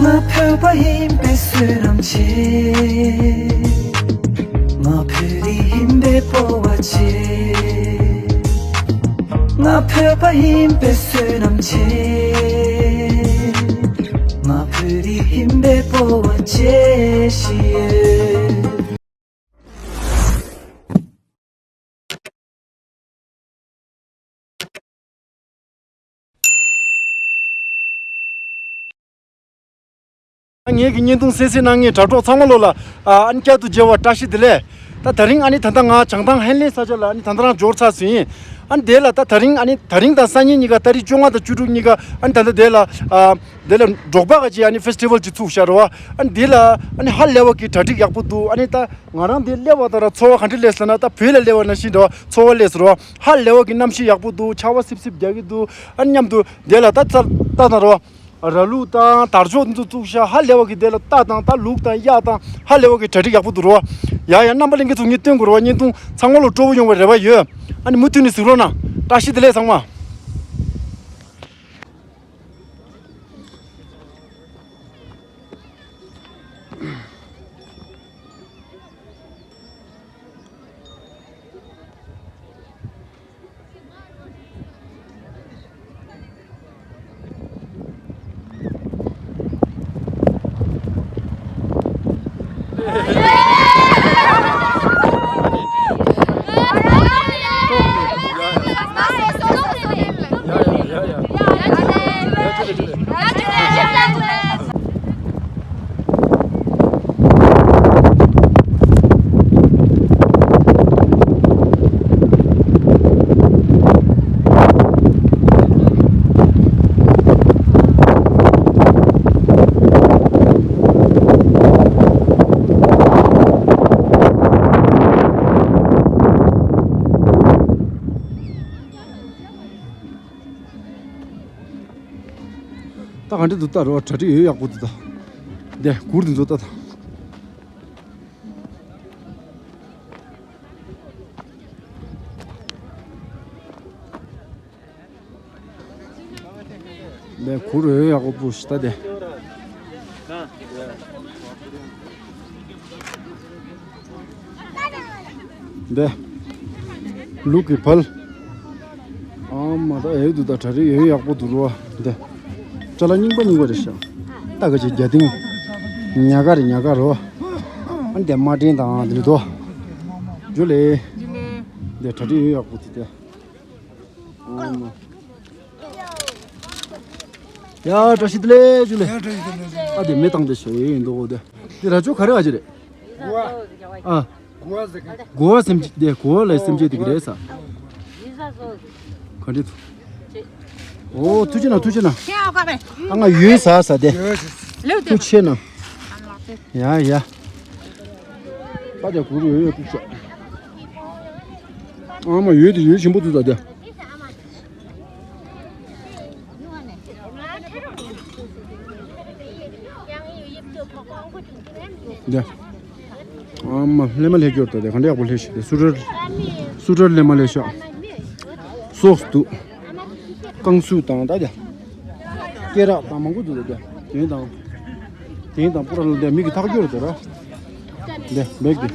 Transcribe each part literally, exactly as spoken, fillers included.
ང་བོད་པ་ཡིན་པའི་བསོད་ནམས་ཆེ། ང་བོད་རིགས་ཡིན་པའི་སྤོབས་པ་ཆེ། ང་བོད་པ་ཡིན་པའི་བསོད་ནམས་ཆེ། ང་བོད་རིགས་ཡིན་པའི་སྤོབས་པ་ཆེ་ཞིག་ཡོད། ངེད་ཀྱི་བརྙན་ཐུང་གསན་གཟིགས་གནང་མཁན་དྲ་གྲོགས་ཚང་མ་ལོ་ལ་ཨ་ནི་བསྐྱར་དུ་མཇལ་བ་བཀྲ་ཤིས་བདེ་ལེགས། ད་དེ་རིང་ཨ་ནི་ད་ལྟ་ང་བྱང་ཐང་ཧན་ལེ་ས་ཆ་ལ་ཨ་ནི་ད་ལྟ་རང་འབྱོར་ཚར་ཟིན་ཡིན། ཨ་ནི་དེ་ལ་ད་དེ་རིང་ཨ་ནི་དེ་རིང་དང་སང་ཉིན་གཉིས་ཀ་ཏ་རིག་བཅོ་ལྔ་དང་བཅུ་དྲུག་གཉིས་ཀ་ཨ་ནི་ད་ལྟ་དེ་ལ་ཨ་དེ་ལ་འབྲོག་པ་ག་ཅིག་ཨ་ནི་ཕེ་སི་ཊི་ཝལ་ཅིག་ཚུགས་བཞག་རེད་བ། ཨ་ནི་དེ་ལ་ཨ་ནི་ཧ་ལས་པ་གི་གྲ་སྒྲིག་ཡག་པོ་འདུག་ཨ་ནི་ད་ང་རང་དེ་སླེབས་པ་དང་ར་ཚོར་བ་ག་འདྲ་སླེབས་ཟེར་ན་ད་བོད་ལ་སླེབས་པ་ནང་བཞིན་རེད་བ། ཚོར་བ་སླེབས་ཟེར་བ། ཧ་ལས་པ་གི་གནམ་གཤིས་ཡག་པོ་འདུག་ཆར་པ་སིབ་སིབ་རྒྱག་གི་འདུག་ཨ་ནི་མཉམ་དུ་དེ་ལ་ད་ཚ་ལྟ་དང་རེད་བ། ར་ལུག་དང་དར་ལྕོག་འདི་ཚོ་བཙུགས་ཤག་ཧ་ལས་པ་གི་དེ་ལ་རྟ་དང་ད་ལུག་དང་གཡག་དང་ཧ་ལས་པ་གི་གྲ་སྒྲིག་ཡག་པོ་འདུག་རོ། ཡ་ཡ་རྣམ་པ་ལྷན་རྒྱས་ཚོ་ངས་སྟོན་དགོས་རོ། བརྙན་ཐུང་ཚང་མ་ལ་སྤྲོ་པོ་ཡོང་བའི་རེ་བ་ཡོད། ཨ་ནི་མུ་མཐུད་ནས་གཟིགས་རོགས་གནང་། བཀྲ་ཤིས་བདེ་ལེགས་ཚང་མ། ད་ག་འདྲ་འདུག་ལྟ་རོགས། གྲ་སྒྲིག་ཡོད་ཡག་པོ་འདུག་ད། འདི་གུར་འདི་ཚོ་ལྟ་དང་། འདི་གུར་ཡོད་ཡག་པོ་ཞིག་ལྟ་དེ། འདི། ལུག་གི་བལ། ཨ་མ་ད་ཨེ་འདུག་ད་གྲ་སྒྲིག་ཡོད་ཡག་པོ་འདུག་རོ། འདི། ཅ་ལག་རྙིང་པ་རྙིང་པ་རེད་ཤག་ད་ག་ཅིག་རྒྱ་ཏིང་། ཉ་ག་རེད་ཉ་ག་རོ། ཨ་འདི་དམར་འདྲེན་དང་འདི་རེད་དོ། ཇུ་ལེ། འདི་གྲ་སྒྲིག་ཡོད་ཡག་པོ་འདུག་དེ། ཨ་མ། ཡ་བཀྲ་ཤིས་བདེ་ལེགས་ཇུ་ལེ། ཡ་བཀྲ་ཤིས་བདེ་ལེགས། ཨ་འདི་མེ་བཏང་དེ་ཤོ་ཡིན་འདུག་འོ་དེ། འདི་ར་ཅོ་ག་རེ་ཨ་ཅི་རེད། ཨ། གོ་བ་སེམས་ཅན་དེ་གོ་བ་ལ་སེམས་ཅན་དེ་གི་རེད་ས། ག་འདྲ་འདུག་ཨོ་ཐུགས་རྗེ་གནང་ཐུགས་རྗེ་གནང་། ཨ་ང་ཡོད་ས་ས་དེ། ཐུགས་རྗེ་གནང་། ཡ་ཡ། པ་དེ་གུ་རུ་ཡོད་ཡོད་ཐུགས་རྗེ། ཨ་མ་ཡོད་དེ་ཡོད་ཆེན་པོ་འདུག་ད་དེ། འདི། ཨ་མ་ལྷས་མ་ལྷས་སྐྱོར་ད་དེ་ག་འདྲ་ཡག་པོ་ལྷས་ཤིག་དེ་སུ་ཏྲར། སུ་ཏྲར་ལྷས་མ་ལྷས་ཤག་སོགས་འདུག་རྐང་སུ་དང་ད་དེ། སྐེ་རགས་དང་མང་པོ་འདུག་ད་དེ། དེ་དང་། དེ་དང་པུ་ར་ལ་དེ་མིག་གི་ཐག་སྐྱོར་དེ་ར། འདི་བེག་དེ།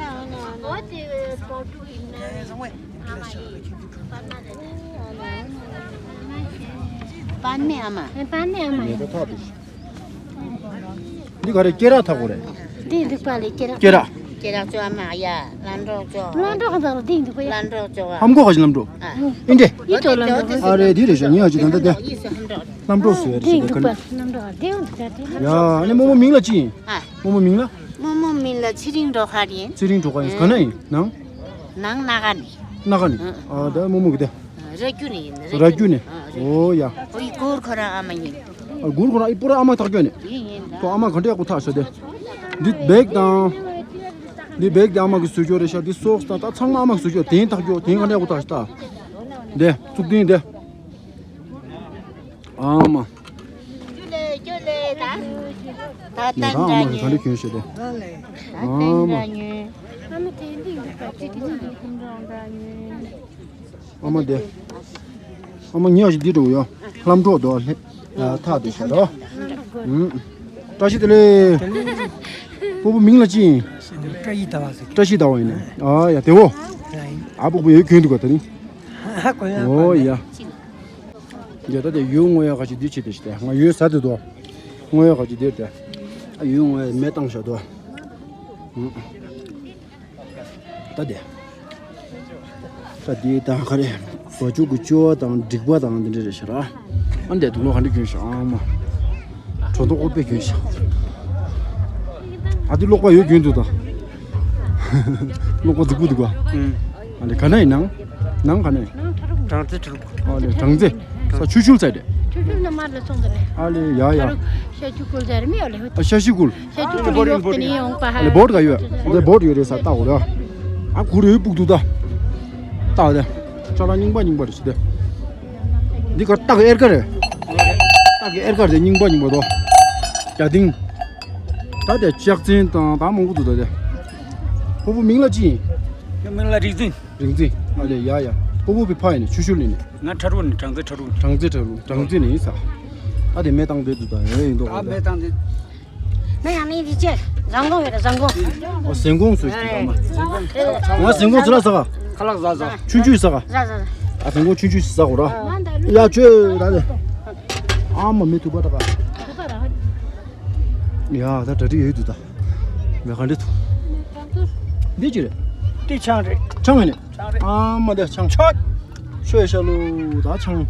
པན་མེ་ཨ་མ། པན་མེ་ཨ་མ། ངེས་པ་ཐག་ཏུ་ཤི། འདི་ག་རེ་སྐེ་རགས་ཐག་གོ་རེད། འདི་འདུག་པ་ལས་སྐེ་རགས། སྐེ་རགས། སྐེ་རགས་ཅོ་ཨ་མ་ཡ་ལམ་འགྲོ་ཅོ། ལམ་འགྲོ་གང་ཚང་འདི་འདུག་པ་ཡ། ལམ་འགྲོ་ཅོ་བ། ཧམ་གོ་ག་ཞིག་ལམ་འགྲོ། ཨ། ཨིན་ཏེ། ཡིད་དོ་ལམ་འགྲོ། ཨ་རེ་འདི་རེད་ཤག་ཉི་ཧ་ཅི་ད་ད་དེ། ལམ་འགྲོ་སུ་ཡ་རེད་འདི་ཤག་འདུག་པ་ལམ་འགྲོ་འདི་འདུག་ད་དེ། ཡ་ཨ་ནི་རྨོ་མོ་མིང་ལ་ཅི་ཡིན། ཨ། རྨོ་མོ་མིང་ལ། རྨོ་མོ་མིང་ལ་ཚེ་རིང་སྒྲོལ་དཀར་ཡིན། ཚེ་རིང་སྒྲོལ་དཀར་ཡིན། ག་ན་ཡིན་ནང་། ནང་སྣ་ཁ་ནས། སྣ་ཁ་ནས། ཨ་ད་རྨོ་མོ་གི་དེ། ར་རྒྱུ་ནས་ཡིན། ར་རྒྱུ་ནས། ཨོ་ཡ། ཨོ་ཡི་གུར་ཁོ་རང་ཨ་མ་ཡིན། ཨ་གུར་ཁོ་རང་ཨི་པུ་ར་ཨ་མ་ཐག་སྐྱོན་ནས། ཡིན་ཡིན་ད། ཏོ་ཨ་མ་ག་འདྲ་ཡག་པོ་ཐག་ཤོ་དེ། འདི་བེག་དང་། འདི་བེག་དེ་ཨ་མ་གི་བཟོ་བཅོས་རེད་ཤག་འདི་སོགས་དང་ད་ཚང་མ་ཨ་མ་གི་བཟོ་བཅོས་དེ་ཐག་སྐྱོ་དེ་ག་འདྲ་ཡག་པོ་ཐག་ཤག་ད། དེ་གཙུག་རྟེན་དེ། ཨ་མ། ཇུ་ལེ་ཇུ་ལེ་ད། ད་ཡ་ད་ཨ་མ་གི་ག་འདྲ་གྱོན་ཤོ་དེ། ཨ་མ། ཨ་མ་དེ་འདི་འདུག་པ་ཅི་དེ་ནི་འདི་ཁུམ་རང་འདྲ་ཉོས། ཨ་མ་དེ། ཨ་མ་ཉོས་ཤིག་འདི་འགྲོ་ཡོ། ལྷམ་སྒྲོག་དོ་ལྷ། ཐག་དེ་ཤ་རོ། ཨུམ། བཀྲ་ཤིས་བདེ་ལེགས། སྤོ་བོ་མིང་ལ་ཅི་ཡིན། བཀྲ་ཤིས་ཟླ་བ་ཟེར། བཀྲ་ཤིས་ཟླ་བ་ཡིན་ནས། ཨ་ཡ་དེ་འོ། ཡ་ཡིན། ཨ་སྤོ་བོ་ཡོད་གྱོན་འདུག་ག་ད་ནི། ཧ་གོ་ཡ། ཨོ་ཡ། ཡ་ད་དེ་ཡོད་ངོ་ཡ་ག་ཅི་འདི་ཆེ་དེ་ཤི་དེ་ང་ཡོད་ཟ་དེ་དོ། ངོ་ཡ་ག་ཅི་དེར་དེ། ཨ་ཡོད་ངོ་ཡ་མེ་བཏང་ཤ་དོ། ཨུ། ད་དེ། ད་དེ་དང་ག་རེ། བ་ཕྱུགས་ཀྱི་ཅོ་བ་དང་འགྲིག་པ་དང་འདི་འདྲ་རེད་ཤག་ར། ཨ་འདས་དུག་ལོག་ག་འདྲ་གྱོན་ཤག་ཨང་མ། གྲོ་ཐོག་ཨུཏྤལ་གྱོན་ཤག་ཨ་དེ་ཀློག་པ་ཡོད་གྱོན་འདུག་ད། ཀློག་པ་རྫིག་པོ་འདུག་ག་ཨུམ། ཨ་ལེ་ག་ན་ཡིན་ནང་། ནང་ག་ན་ཡིན། གྲངས་རྩེ་གྲུབ། ཨ་ལེ་གྲངས་རྩེ། ས་ཆུ་ཤུལ་ཚད་དེ། ཆུ་ཤུལ་ན་མར་ལ་སོང་དེ་ནས། ཨ་ལེ་ཡ་ཡ། ཤ་ཆུ་ཀུལ་ཟེར་མི་ཡོད་ལེ། ཨ་ཤ་ཤི་ཀུལ། ཤ་ཆུ་ཀུལ་ཡོག་དེ་ནས་ཡོང་པ་ཧ། ཨ་ལེ་བོད་ག་ཡོད། འདི་བོད་ཡོད་རེད་ས་ལྟ་འོ་ར། ཨ་གུ་རེ་སྤུག་འདུག་ད། ལྟ་དེ། ཅ་ལག་རྙིང་པ་རྙིང་པ་རེད་ཤི་དེ། འདི་ག་སྟག་གི་ཨེར་ཀ་རེད། སྟག་གི་ཨེར་ཀ་རེད་རྙིང་པ་རྙིང་པ་དོ། རྒྱ་ཏིང་། ད་དེ་ལྕགས་ཚན་དང་ད་མང་པོ་འདུག་ད་དེ། སྤོ་བོ་མིང་ལ་ཅི་ཡིན། ངའི་མིང་ལ་རིག་འཛིན། རིག་འཛིན། ཨ་ལེ་ཡ་ཡ། སྤོ་བོ་བི་ཕ་ཡིན་ནི་ཆུ་ཤུལ་ཡིན་ནི། ང་ཁྲ་རུ་ནི་གྲངས་རྩེ་ཁྲ་རུ་ནི། གྲངས་རྩེ་ཁྲ་རུ་གྲངས་རྩེ་ནི་ཡིན་ས། ཨ་དེ་མེ་བཏང་བསྡད་འདུག་ད་ཡོད་ཡིན་མདོག་ཨ་མེ་བཏང་དེ། ང་ཡང་མིང་རིག་བྱེད་བཟང་གོང་ཡོད་རེད་བཟང་གོང་། ཨོ་ཟན་གོང་སུ་ཞིག་འདུག་ཨ་མ། ང་ཟན་གོང་ཚུ་ལ་ཟ་ག་ཁ་ལག་ཟ་ཟ། ཆུང་ཆུང་ཟ་ག་ཟ་ཟ་ཟ། ཨ་ཟན་གོང་ཆུང་ཆུང་ཟ་གོ་ར། ཡ་ཆོས་ད་དེ། ཨ་མ་མི་ཐུབ་པ་ད་ག་ཡ་ད་གྲ་སྒྲིག་ཡོད་འདུག་ད། མེ་ག་འདྲེ་ཐུ། འདི་ཅི་རེད། འདི་ཆང་རེད། ཆང་ཡིན་ནི། ཆང་རེད། ཨ་མ་དེ་ཆང་། ཆོད། ཆོད་ཤ་ལུ་ད་ཆང་།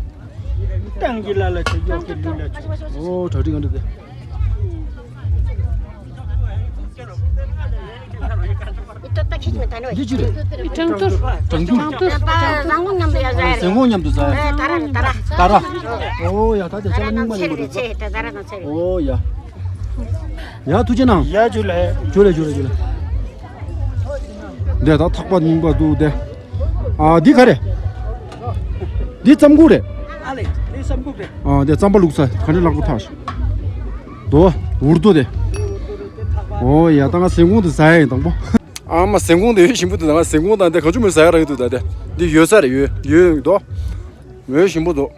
ཏང་གི་ལ་ལ་ཆོད་ཡོག་གི་ལུས་ལ་ཆོད། ཨོ་གྲ་སྒྲིག་ག་འདྲེ་དེ། འདི་ཅི་རེད། གྲང་ཐུར། གྲང་ཐུར། གྲང་ཐུར། ཟན་གོང་མཉམ་དུ་ཟ་ཡ། ཟན་གོང་མཉམ་དུ་ཟ་ཡ། ད་ར་ར་ད་ར། ད་ར། ཨོ་ཡ་ད་དེ་ཆང་རྙིང་མ་ཡིན་པ་རེད། ཨོ་ཡ། ཡ་ཐུགས་རྗེ་གནང་། ཡ་ཇུ་ལེ། ཇུ་ལེ་ཇུ་ལེ་ཇུ་ལེ། འདི་ད་ཐག་པ་རྙིང་པ་འདུག་དེ། ཨ་འདི་ག་རེ། འདི་རྩམ་ཁུག་རེད། ཨ་ལེ་འདི་རྩམ་ཁུག་རེད། ཨ་འདི་རྩམ་པ་བླུགས་ས་ག་འདྲ་ལག་པ་ཐག་ཤ། དོ། འུར་དོ་དེ། ཨོ་ཡ་ད་ང་ཟན་གོང་དེ་ཟ་ཡ་ཡིན་དང་པོ། ཨ་མ་ཟན་གོང་དེ་ཡོད་ཞིམ་པོ་འདུག་ད་ང་ཟན་གོང་དང་དེ་ག་ཚོད་མོ་ཟ་ཡ་རག་གི་འདུག་ད་དེ། འདི་ཡོད་ས་རེད་ཡོད་ཡོད་དོ། མོས་ཞིམ་པོ་འདུག་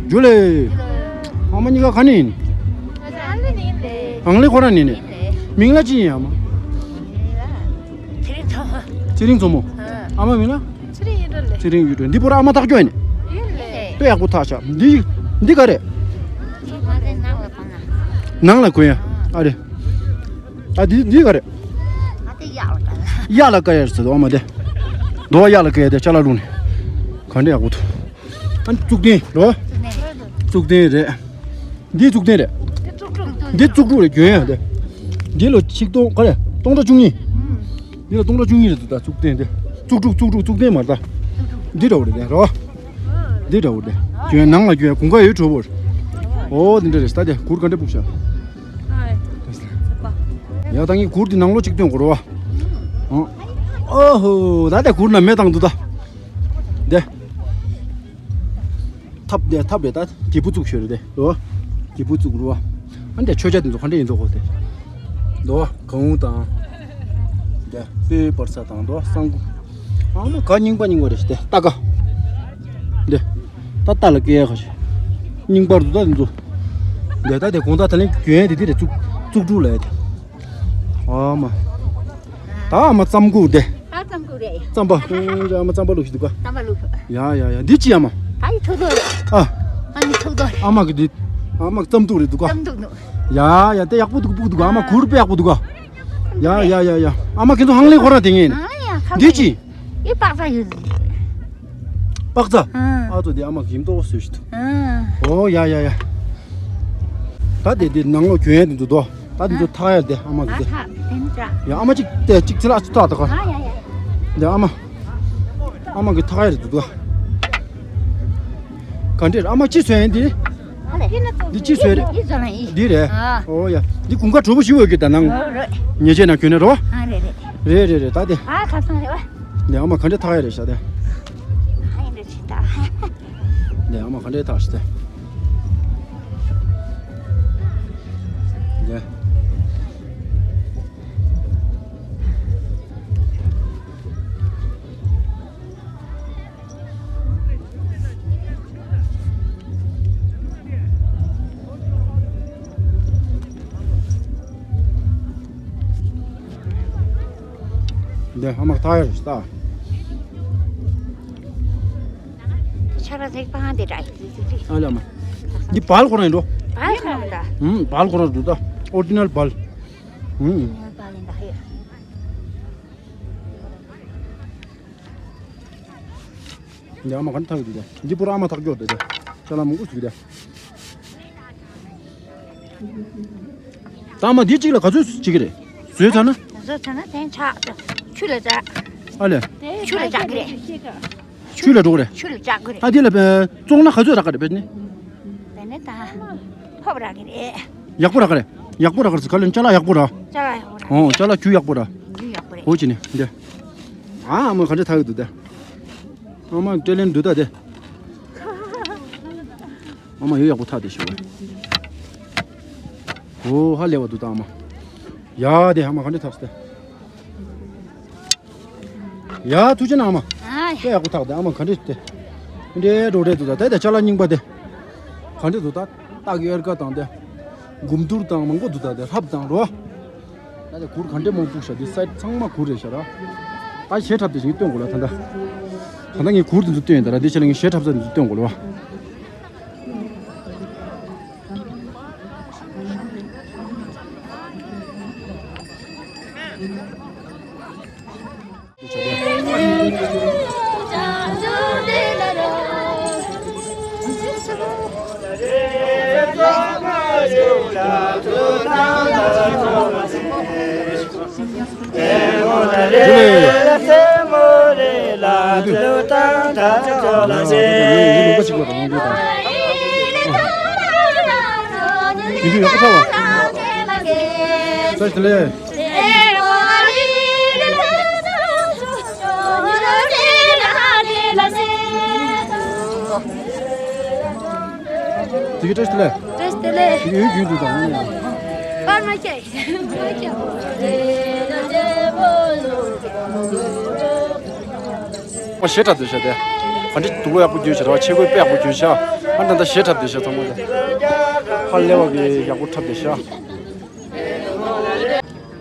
ཇུ་ལེ། ཨ་མ་གཉིས་ཀ་ག་ནས་ཡིན། ཨང་ལི་ཁོ་རང་ནས་ནས། མིང་ལ་ཅི་ཡིན་ཨ་མ། ཚེ་རིང་མཚོ་མོ། ཚེ་རིང་མཚོ་མོ། ཨ་མ་མིང་ལ། ཚེ་རིང་ཡུལ་གྲོལ་ལེ། ཚེ་རིང་ཡུལ་གྲོལ་འདི་པོ་ར་ཨ་མ་ཐག་ཅོ་ཡིན། ཡིན་ལེ། དཔེ་ཡག་པོ་ཐག་ཤག་འདི་འདི་ག་རེ། ང་ཚོའི་ནང་ལ་གོན་ན། ནང་ལ་གོན་ཡ། ཨ་རེ། ད་འདི་འདི་ག་རེ། ང་དེ་གཡག་ལ་ག་ལ། གཡག་ལ་ག་ཡ་ཟེར་དོ་ཨ་མ་དེ། དོ་གཡག་ལ་ག་ཡ་དེ་ཅ་ལག་བླུགས་ནས། ག་འདྲ་ཡག་པོ་འདུག་ཨ་ནི་གཙུག་རྟེན་རོ། གཙུག་རྟེན་རེད། འདི་གཙུག་རྟེན་རེད། འདི་གཙུག་ཕྲུག་རེད་གྱོན་ཡ་དེ། འདི་ལོ་ཆིག་སྟོང་ག་རེ་སྟོང་ཕྲག་བཅུ་གཉིས། འདི་ལོ་སྟོང་ཕྲག་བཅུ་གཉིས་རེད་འདུག་ད་གཙུག་རྟེན་དེ། གཙུག་ཕྲུག་གཙུག་ཕྲུག་གཙུག་རྟེན་མ་རེད་ད། འདི་འདྲ་བོ་རེད་དེ་རོ། འདི་འདྲ་བོ་རེད། གྱོན་ནང་ལ་གྱོན་གོང་ཁ་ཡོད་གྲོ་བོ་རེད། ཨོ་འདི་འདྲ་རེད་ད་དེ་གུར་ག་འདྲ་སྤུག་ཤག་ཡ་ད་ངས་གུར་འདི་ནང་ལོགས་གཅིག་སྟོན་དགོས་རེད་བ། ཨོ་ཧོ་ད་དེ་གུར་ན་མེ་བཏང་འདུག་ད། དེ། ཐབ་དེ་ཐབ་རེད་ད་སྒྱེད་པུ་བཙུགས་ཤོད་རེད་དེ་རོ། སྒྱེད་པུ་བཙུགས་རོ། ཨ་འདི་མཆོད་ཆ་དེ་ཚོ་ག་འདྲ་ཡིན་འདུག་གོ་དེ། དོ་གང་དང་། དེ་དཔེ་བར་ས་དང་དོ་གསང་སྒོ། ཨ་མ་ག་རྙིང་པ་རྙིང་པ་རེད་ཤི་དེ་ལྟ་ག་དེ། ད་ལྟ་ལ་སྐྱེ་ཡ་ག་ཞིག་རྙིང་པར་འདུག་ད་དེ་ཚོ། དེ་ད་དེ་གོང་ད་ད་ལན་གྱོན་ཡ་དེ་དེ་རེད་བཙུགས་བཙུགས་དྲུག་ལ་ཡ་དེ། ཨ་མ། ད་ཨ་མ་རྩམ་ཁུག་དེ། ད་རྩམ་ཁུག་རེད། རྩམ་པ། ཨ་མ་རྩམ་པ་བླུགས་ཤིག་འདུག་ག་རྩམ་པ་བླུགས་ཤོག་ཡ་ཡ་ཡ་འདི་ཅི་ཨ་མ། ད་ཡི་ཐུག་རྡོ་རེད། ཨ། ཨ་ནི་ཐུག་རྡོ་རེད། ཨ་མ་གི་འདི། ཨ་མ་རྩམ་ཐུག་རེད་འདུག་ག་རྩམ་ཐུག་འདུག་ཡ་ཡ་དེ་ཡག་པོ་འདུག་སྤུག་འདུག་ག་ཨ་མ་གུར་དཔེ་ཡག་པོ་འདུག་ག་ཡ་ཡ་ཡ་ཡ་ཨ་མ་ཁྱེད་ཚོ་ཧང་ལེ་ཁོ་རང་དེ་ངེས་ནི། ཨ་ཡ་ཁ་འདི་ལག་ཅི། ཡི་པགས་ཚ་ཡོད། པགས་ཚ། ཨ་ཨ་ཚོ་དེ་ཨ་མ་གིམ་ཏོག་སོས་ཤི་འདུག་ཨ་ཨོ་ཡ་ཡ་ཡ། ད་དེ་དེ་ནང་ལོགས་གྱོན་ཡ་དེ་འདུག་དོ། ད་དེ་ཚོ་ཐག་ཡ་དེ་ཨ་མ་གི་དེ། ཡ་ཨ་མ་གཅིག་དེ་གཅིག་ཚེ་ལ་ཨ་ཅི་ཐག་ད་ག་ཡ་ཡ་ཡ། དེ་ཨ་མ། ཨ་མ་གི་ཐག་ཡ་རེད་འདུག་དོ། ག་འདྲེ་ཨ་མ་ཅི་བཟོས་ཡིན་དེ། འདི་ཅི་བཟོས་རེད། འདི་རེད། ཨོ་ཡ་འདི་གུང་ཁ་གྲོ་པོ་ཞིག་འོས་ཀྱི་ད་ནང་། ཉེ་ཆེ་ན་གྱོན་ནས་རོ། རེད་རེད་རེད་ད་དེ། ཨ་ཁ་སང་རེད་བ། འདི་ཨ་མ་ག་འདྲེ་ཐག་ཡ་རེད་ཤ་དེ། འདི་ཨ་མ་ག་འདྲེ་ཐག་ཤ་དེ། འདི། ཨ་མ་ཐག་ཡར་ལྟ། ཆ་ར་ཚེག་པང་དེ་འདྲ་ཡིན། ཨ་ལ་མ། འདི་བལ་ཁོ་རང་ཡིན་འགྲོ། བལ་ཁོ་རང་ད། ཧུམ། བལ་ཁོ་རང་འདུག་ད། ཨོ་རི་ཇི་ནལ་བལ། ཧུམ། བལ་ཡིན་ད་ཧེ། འདི་ཨ་མ་ག་འདྲ་ཐག་གི་འདུག་ད། འདི་པུ་ར་ཨ་མ་ཐག་གི་ཡོད་ད། ཅ་ལག་མང་པོ་ཞིག་ད། ད་ཨ་མ་འདི་གཅིག་ལ་ག་ཚོད་བྱེད་ཀྱི་རེད། བཟོས་ཚར་ན། བཟོས་ཚར་ན་དེ་ཆག་ཆུ་ལ་བཙག་ཨ་ལས། ཆུ་ལ་བཙག་གི་རེད། ཆུ་ལ་འགྲོ་གི་རེད། ཆུ་ལ་བཙག་གི་རེད། ད་འདི་ལ་བཙོང་ན་ག་ཚོད་རག་གི་རེད་བེད་ནི། བེད་ནི་ད་ཕོབ་རག་གི་རེད། ཡག་པོ་རག་གི་རེད། ཡག་པོ་རག་གི་རེད་ཟེར་ག་ལེན། ཅ་ལག་ཡག་པོ་རག་ཅ་ལག་ཡག་པོ་རག་ཨོ་ཅ་ལག་རྒྱུ་ཡག་པོ་རག་རྒྱུ་ཡག་པོ་རེད། ཨོ་ཅི་ནི་འདི། ཨ་མ་ག་འདྲ་ཐག་གི་འདུག་ད། ཨ་མ་སྤྲེལ་ལན་འདུག་ད་དེ། ཨ་མ་ཡོད་ཡག་པོ་ཐག་དེ་ཞུ། ཨོ་ཧ་ལས་པ་འདུག་ད་ཨ་མ། ཡ་དེ་ཨ་མ་ག་འདྲ་ཐག་སྟེ། ཡ་ཐུགས་རྗེ་གནང་ཨ་མ། ཨ་ཡ། དེ་ཡག་པོ་ཐག་དེ་ཨ་མ་ག་འདྲ་དེ། འདྲེ་འགྲོ་རེད་འདུག་ད་དེ་དེ་ཅ་ལག་རྙིང་པ་དེ། ག་འདྲ་འདུག་ད། སྟག་གི་ཨེར་ཀ་དང་དེ། འགུམ་དུར་དང་མང་པོ་འདུག་ད་དེ་ལྷབ་དང་རོ། ད་དེ་གུར་ག་འདྲས་མང་པོ་ཤ་དེ་སའི་ཚང་མ་གུར་རེད་ཤ་ར། ད་གཞས་འཁྲབ་དེ་ཞིག་སྟོན་དགོས་ལ་ད་ད། ད་ད་ངས་གུར་དེ་ཚོ་སྟོན་ཡིན་ད་ར་དེ་ཆ་ལ་ངས་གཞས་འཁྲབ་ས་དེ་ཚོ་སྟོན་དགོས་ལ། དེ་གི་བཀྲ་ཤིས་བདེ་ལེགས། བཀྲ་ཤིས་བདེ་ལེགས། དེ་གི་ཡོད་རྒྱུན་དུ་དང་། པར་མ་ཁྱེར། མ་ཁྱེར། ཨོ་གཞས་འཁྲབ་དེ་བྱས་ཏེ། ག་འདྲ་འདུག་ཡག་པོ་བརྗོད་བྱས་ར་བ་ཆས་གོས་དཔེ་ཡག་པོ་གྱོན་ཤག་ཨ་ད་ད་གཞས་འཁྲབ་དེ་བྱས་ཚང་མ་དེ། ཧ་ལས་པ་གི་ཡག་པོ་འཁྲབ་དེ་ཤག་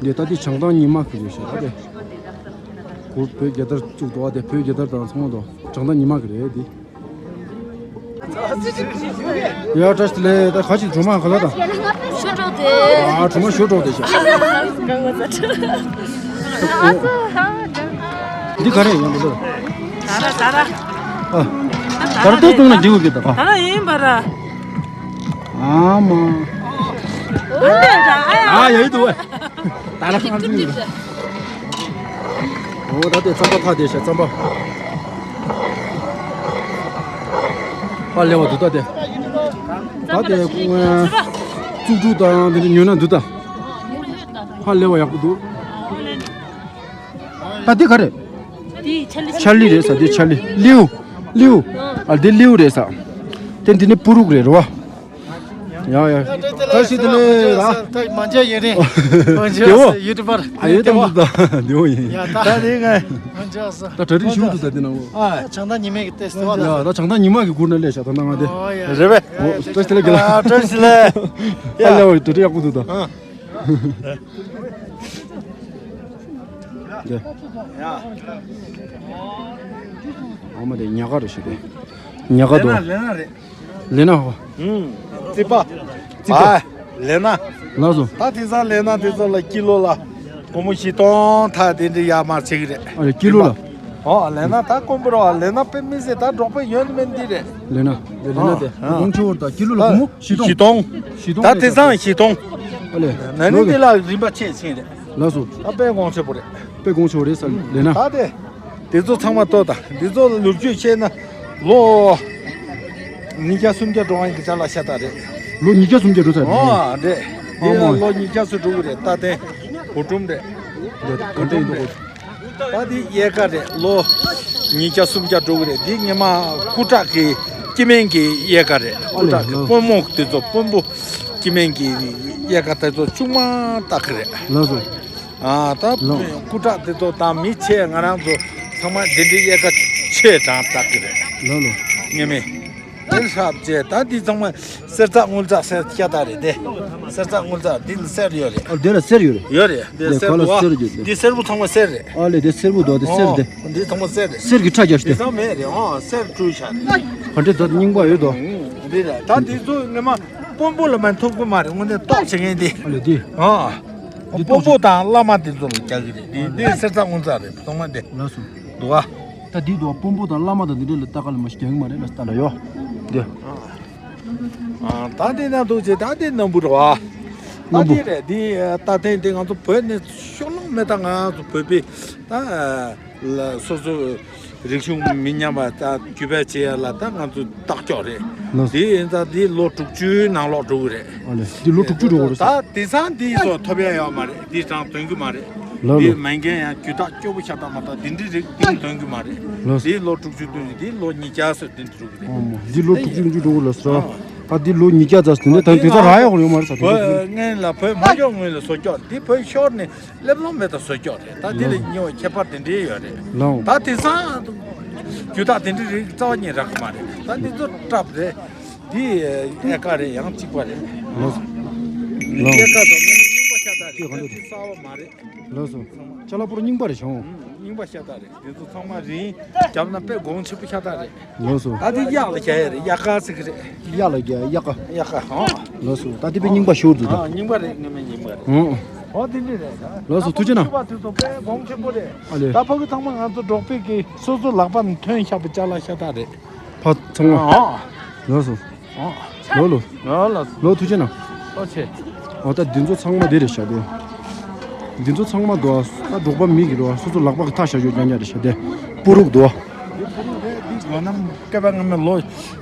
འདི་ད་དེ་བྱང་ཐང་ཉི་མ་གི་རེད་ཤག་ད་དེ། གུར་བོད་རྒྱལ་དར་བཙུགས་འདུག་ཨ་དེ་བོད་རྒྱལ་དར་དང་ཚང་མ་འདུག་བྱང་ཐང་ཉི་མ་གི་རེད་དེ། ཡ་བཀྲ་ཤིས་བདེ་ལེགས། ད་ག་ཅིག་གྲོ་མ་ག་ལ་དང་། ཞོ་འབྲོག་དེ། ཨ་གྲོ་མ་ཞོ་འབྲོག་དེ་ཤག་འདི་ག་རེ་ཡང་འདུག་ད་ར་ད་ར། ཨ། ད་ར་ཏོ་བཏུང་ན་འགྲིག་གི་ད་ག་ད་ར་ཡིན་པ་ར། ཨ་མ། ཨ་ཡ་ཡི་འདུག་ད་ར་ཁང་ཚུགས་ཡོད། ཨོ་ད་དེ་རྩམ་པ་ཐག་དེ་ཤ་རྩམ་པ། ཧ་ལས་པ་འདུག་ད་དེ། ད་དེ་ཀུ་ང་བཙུགས་གྲུ་དང་དེ་འདྲ་ཉོས་ན་འདུག་ད། ཧ་ལས་པ་ཡག་པོ་འདུག་ད་དེ་ག་རེད། ཆར་ལི་རེད་ས་དེ་ཆར་ལི་ལིའུ། ལིའུ། ཨ་དེ་ལིའུ་རེད་ས། དེ་འདི་ནི་པུ་རུག་རེད་རོ། ཡ་ཡ། བཀྲ་ཤིས་བདེ་ལེགས་ར། མ་འཇལ་ཡིན་རེད། མ་འཇལ་ཡོ། ཡུ་ཊུབ་པར། ཨ་ཡོད་དམ་དུ་ད་དེའོ་ཡིན། ཡ་ད་དེ་ང་། མ་འཇལ་ས། ད་གྲ་སྒྲིག་ཞུ་འདུག་ད་དེ་ནང་ལོ། ཨ་བྱང་ཐང་ཉི་མའི་གི་ཏེ་སྟེ་བ་ད། ཡ་ད་བྱང་ཐང་ཉི་མ་གི་གུར་ན་ལས་ཤག་ད་ན་ང་དེ། ཨོ་ཡ། རེད་པས། ཨོ་བཀྲ་ཤིས་བདེ་ལེགས་རྒན་ལགས། ཨ་བཀྲ་ཤིས་བདེ་ལེགས། ཨ་ལས་བ་གྲ་སྒྲིག་ཡག་པོ་འདུག་ད། ཨ་དེ། ཨ་མ་དེ་ཉག་ག་རེ་ཞིག་དེ། ཉག་ག་དོ། ལེ་ན་རེད། ལེ་ན་ཧོ། ཨུམ། རྩིག་པ། རྩིག་པ། ཨ། ལེ་ན། ལགས་སོ། ད་དེང་སང་ལེ་ན་དེ་ཚོ་ལ་ཀི་ལོ་ལ་སྒོར་མོ་བཞི་སྟོང་ཐག་དེ་འདྲ་ཡར་མར་བྱེད་ཀྱི་རེད། ཨ་རེ་ཀི་ལོ་ལ། ཨོ་ལེ་ན་ད་དཀོན་པོ་རེད་བ། ལེ་ན་དཔེ་མི་སྲིད་ད་འབྲོག་པའི་ཡོན་མེད་འདི་རེད། ལེ་ན། ལེ་ན་དེ། ཨ། ཨ། གོང་ཆེ་བོར་ད་ཀི་ལོ་ལ་སྒོར་མོ་བཞི་སྟོང་། བཞི་སྟོང་། བཞི་སྟོང་། ད་དེང་སང་བཞི་སྟོང་། ཨ་ལེ། ན་ནིང་དེ་ལ་རིན་པ་ཆེ་ཆེ་རེད། ལགས་སོ། ད་དཔེ་གོང་ཆེ་བོ་རེད། དཔེ་གོང་ཆེ་བོ་རེད་ས་ལེ་ན། ད་དེ། དེ་ཚོ་ཚང་མ་ལྟོས་དང་། འདི་ཚོ་ལོ་རྒྱུས་བཤད་ན་ལོ་ཉིས་བརྒྱ་སུམ་བརྒྱ་འགྲོ་བ་ཡིན་གྱི་ཅ་ལག་ཤ་སྟག་རེད། ལོ་ཉིས་བརྒྱ་སུམ་བརྒྱ་འགྲོ་ས་རེད། ཨོ་རེད། འདི་ཨ་མ། ལོ་ཉིས་བརྒྱ་ཙམ་འགྲོ་གི་རེད། རྟ་དེ་བུ་ཀྲུམ་རེད། འདི་ག་འདྲ་ཡིན་འདུག་ད་འདི་གཡས་ཀ་རེད། ལོ་ཉིས་བརྒྱ་སུམ་བརྒྱ་འགྲོ་གི་རེད། འདི་ཉི་མ་སྐུ་དྲག་གི་སྐྱེ་དམན་གྱི་གཡས་ཀ་རེད། སྐུ་དྲག་གི་ཨ་ལེ། དཔོན་མོ་དེ་ཚོ་དཔོན་པོ་སྐྱེ་དམན་གྱི་གཡས་ཀ་དེ་ཚོ་ཆུང་མ་སྟག་གི་རེད། ལགས་སོ། ཨ་ད་ལོ། སྐུ་དྲག་དེ་ཚོ་དང་མི་ཆེ་ང་རང་ཚོ་ཚང་མ་འདི་འདྲའི་གཡས་ཀ་ཆེ་གྲངས་བཏགས་ཀྱི་རེད། ལོ་ལོ། ངེས་མེད། དེ་ཧྲབ་ཅེ་ད་འདི་ཚང་མ་གསེར་ཚག་དངུལ་ཚག་གསེར་ཤ་སྟག་རེད་དེ། གསེར་ཚག་དངུལ་ཚག་འདི་ལ་གསེར་ཡོད་རེད། ཨ་དེ་ལ་གསེར་ཡོད་རེད། ཡོད་རེད། འདི་དེ་གསེར་ག་ལ་འདུག་ཨ། གསེར་ཡོད་རེད། འདི་སེར་པོ་ཚང་མ་གསེར་རེད། ཨ་ལེ་དེ་སེར་པོ་འདུག་དེ་གསེར་དེ། ཨོ་འདི་ཚང་མ་གསེར་རེད། གསེར་གྱི་ཁྲ་རྒྱབ་ཤི་དེ། དེ་ཚང་མ་རེད། ཨོ་གསེར་བཀྲུས་བཞག་རེད། ག་འདྲས་ད་རྙིང་པ་ཡོད་དོ། འདི་རེད། ད་འདི་ཚོ་ངས་མ་དཔོན་པོ་ལ་མ་ཐུག་གི་མ་རེད། དངོས་གནས་ལྟོགས་བྱེད་མཁན་འདི། ཨ་ལེ་འདི། ཨོ། འདི་དཔོན་པོ་དང་བླ་མ་དེ་ཚོ་ལ་རྒྱག་གི་རེད། འདི་འདི་གསེར་ཚག་དངུལ་ཚག་རེད། ཚང་མ་འདི། ལགས་སོ། འདུག་ཨ། ད་འདི་འདུག་ཨ། དཔོན་པོ་དང་བླ་མ་དང་འདི་འདྲ་ལ་ལྟ་ག་ལ་མ་ཞིག་རྒྱག་གི་མ་རེད་ལ་ལྟ་ལ་ཡོ། འདི། ཨ་ད་འདི་ན་འདུག་ཅེ་ད་འདི་སྣམ་བུ་རེད་བ། ད་སྣམ་བུ། འདི་རེད། འདི་ད་ཐེངས་འདི་ང་ཚོ་བོད་ནས་ཤོག་ལང་མེད། ད་ང་ཚོ་བོད་པའི་ད་ལ་སོ་སོ་རིག་གཞུང་མི་ཉམས་པ་ད་བརྒྱུད་སྤེལ་བྱེད་ཡ་ལ་ད་ང་ཚོ་རྟགས་སྐྱོག་རེད། ལགས། འདི་ཡིན་ཙང་འདི་ལོ་དྲུག་ཅུའི་ནང་ལོགས་འགྲོ་གི་རེད། ཨ་ལེ། འདི་ལོ་དྲུག་ཅུ་འགྲོ་གི་རེད་ད། དེང་སང་འདི་ཚོ་ཐོབ་ཡ་ཡོད་མ་རེད། འདི་གྲངས་ཐོན་གི་མ་རེད། ལགས། འདི་ལགས། མ་འགན་ཡང་རྒྱུ་དག་སྐྱོ་པོ་ཤ་སྟག་མ་གཏོགས་འདི་འདྲའི་རིགས་འདི་ཐོན་གི་མ་རེད། ལགས། འདི་ལོ་དྲུག་ཅུ་ཐོན་གི། འདི་ལོ་ཉིས་བརྒྱ་སོ་བདུན་འགྲོ་གི་རེད། ཨོ་མོ། འདི་ལོ་དྲུག་ཅུ་བདུན་ཅུ་འགྲོ་གི་ལ་སོ། ཨ། ད་འདི་ལོ་ཉིས་བརྒྱ་ཙམ་ཟིན་ནས་ད་དེང་སང་རག་ཡག་ཡོད་མ་རེད་ས། དེང་སང་བོད་སྔོན་ལ་བོད་མ་ཤོར་སྔོན་ལ་བཟོ་སྐྱོག་འདི་བོད་ཤོར་ནས་སླེབས་ལོང་མེད་ད་བཟོ་སྐྱོག་རེད། ད་འདི་ལ་ཉེ་བ་ཁྱད་པར་དེ་འདྲའི་ཡོད་རེད། ལགས། ད་དེང་སང་རྒྱུ་དག་དེ་འདྲའི་རིགས་རྩ་བ་ཉིད་རག་གི་མ་རེད། ད་འདི་ཚོ་སྲབ་རེད། འདི་ཨེ་ཀ་རེད། ཡང་གཅིག་པ་རེད། ལགས། ལགས། ཨེ་ཀ་དང་ངོས་ནས་རྙིང་པ་ཤ་སྟག་རེད། ཁྱེད་ག་འདྲ་འདི་གསར་པ་མ་རེད། ལགས་སོ། ཅ་ལག་པོ་རྙིང་པ་རེད་ཤག་འོང་། རྙིང་པ་ཤ་སྟག་རེད། འདི་ཚོ་ཚང་མ་རིན་བརྒྱབ་ན་དཔེ་གོང་ཆེན་པོ་ཤ་སྟག་རེད། ལགས་སོ། ད་འདི་གཡག་ལ་བཞག་ཡ་རེད། གཡག་ཀ་ཟེར་གི་རེད། གཡག་ལ་རྒྱག་གཡག་ཀ། གཡག་ཀ། ཨོ། ལགས་སོ། ད་འདི་དཔེ་རྙིང་པ་ཤོར་འདུག་ད། ཨ་རྙིང་པ་རེད། ངེས་མེད་རྙིང་པ་རེད། ཨོ། ཨོ་འདི་འདྲ་རེད་ད། ལགས་སོ། ཐུགས་རྗེ་གནང་། ད་འདི་ཚོ་དཔེ་གོང་ཆེན་པོ་རེད། ཨ་ལེ། ད་ཕ་གི་ཚང་མ་ང་ཚོ་འབྲོག་པའི་གི་སོ་སོ་ལག་པ་ནས་ཐོན་བཞག་པའི་ཅ་ལག་ཤ་སྟག་རེད། ཕ་ཚང་མ། ཨོ། ལགས་སོ། ཨོ། ལོ་ལོ། ལོ་ལོ། ལོ་ཐུགས་རྗེ་གནང་། ལོ་ཆེ། འོ་ད་འདི་ཚོ་ཚང་མ་འདི་རེད་ཤག་དེ། འདི་ཚོ་ཚང་མ་འདུག་ཨ། ད་འབྲོག་པ་མི་གི་འདུག་ཨ། སོ་སོ་ལག་པ་གི་ཐག་བཞག་ཡོད་ཀྱང་ཀྱང་རེད་ཤག་དེ། སྤུ་རུག་འདུག་ཨ། འདི་སྤུ་རུག་རེད། འདི་སྒོ་ནམ་སྐལ་པ་སྔ་མའི་ལོ་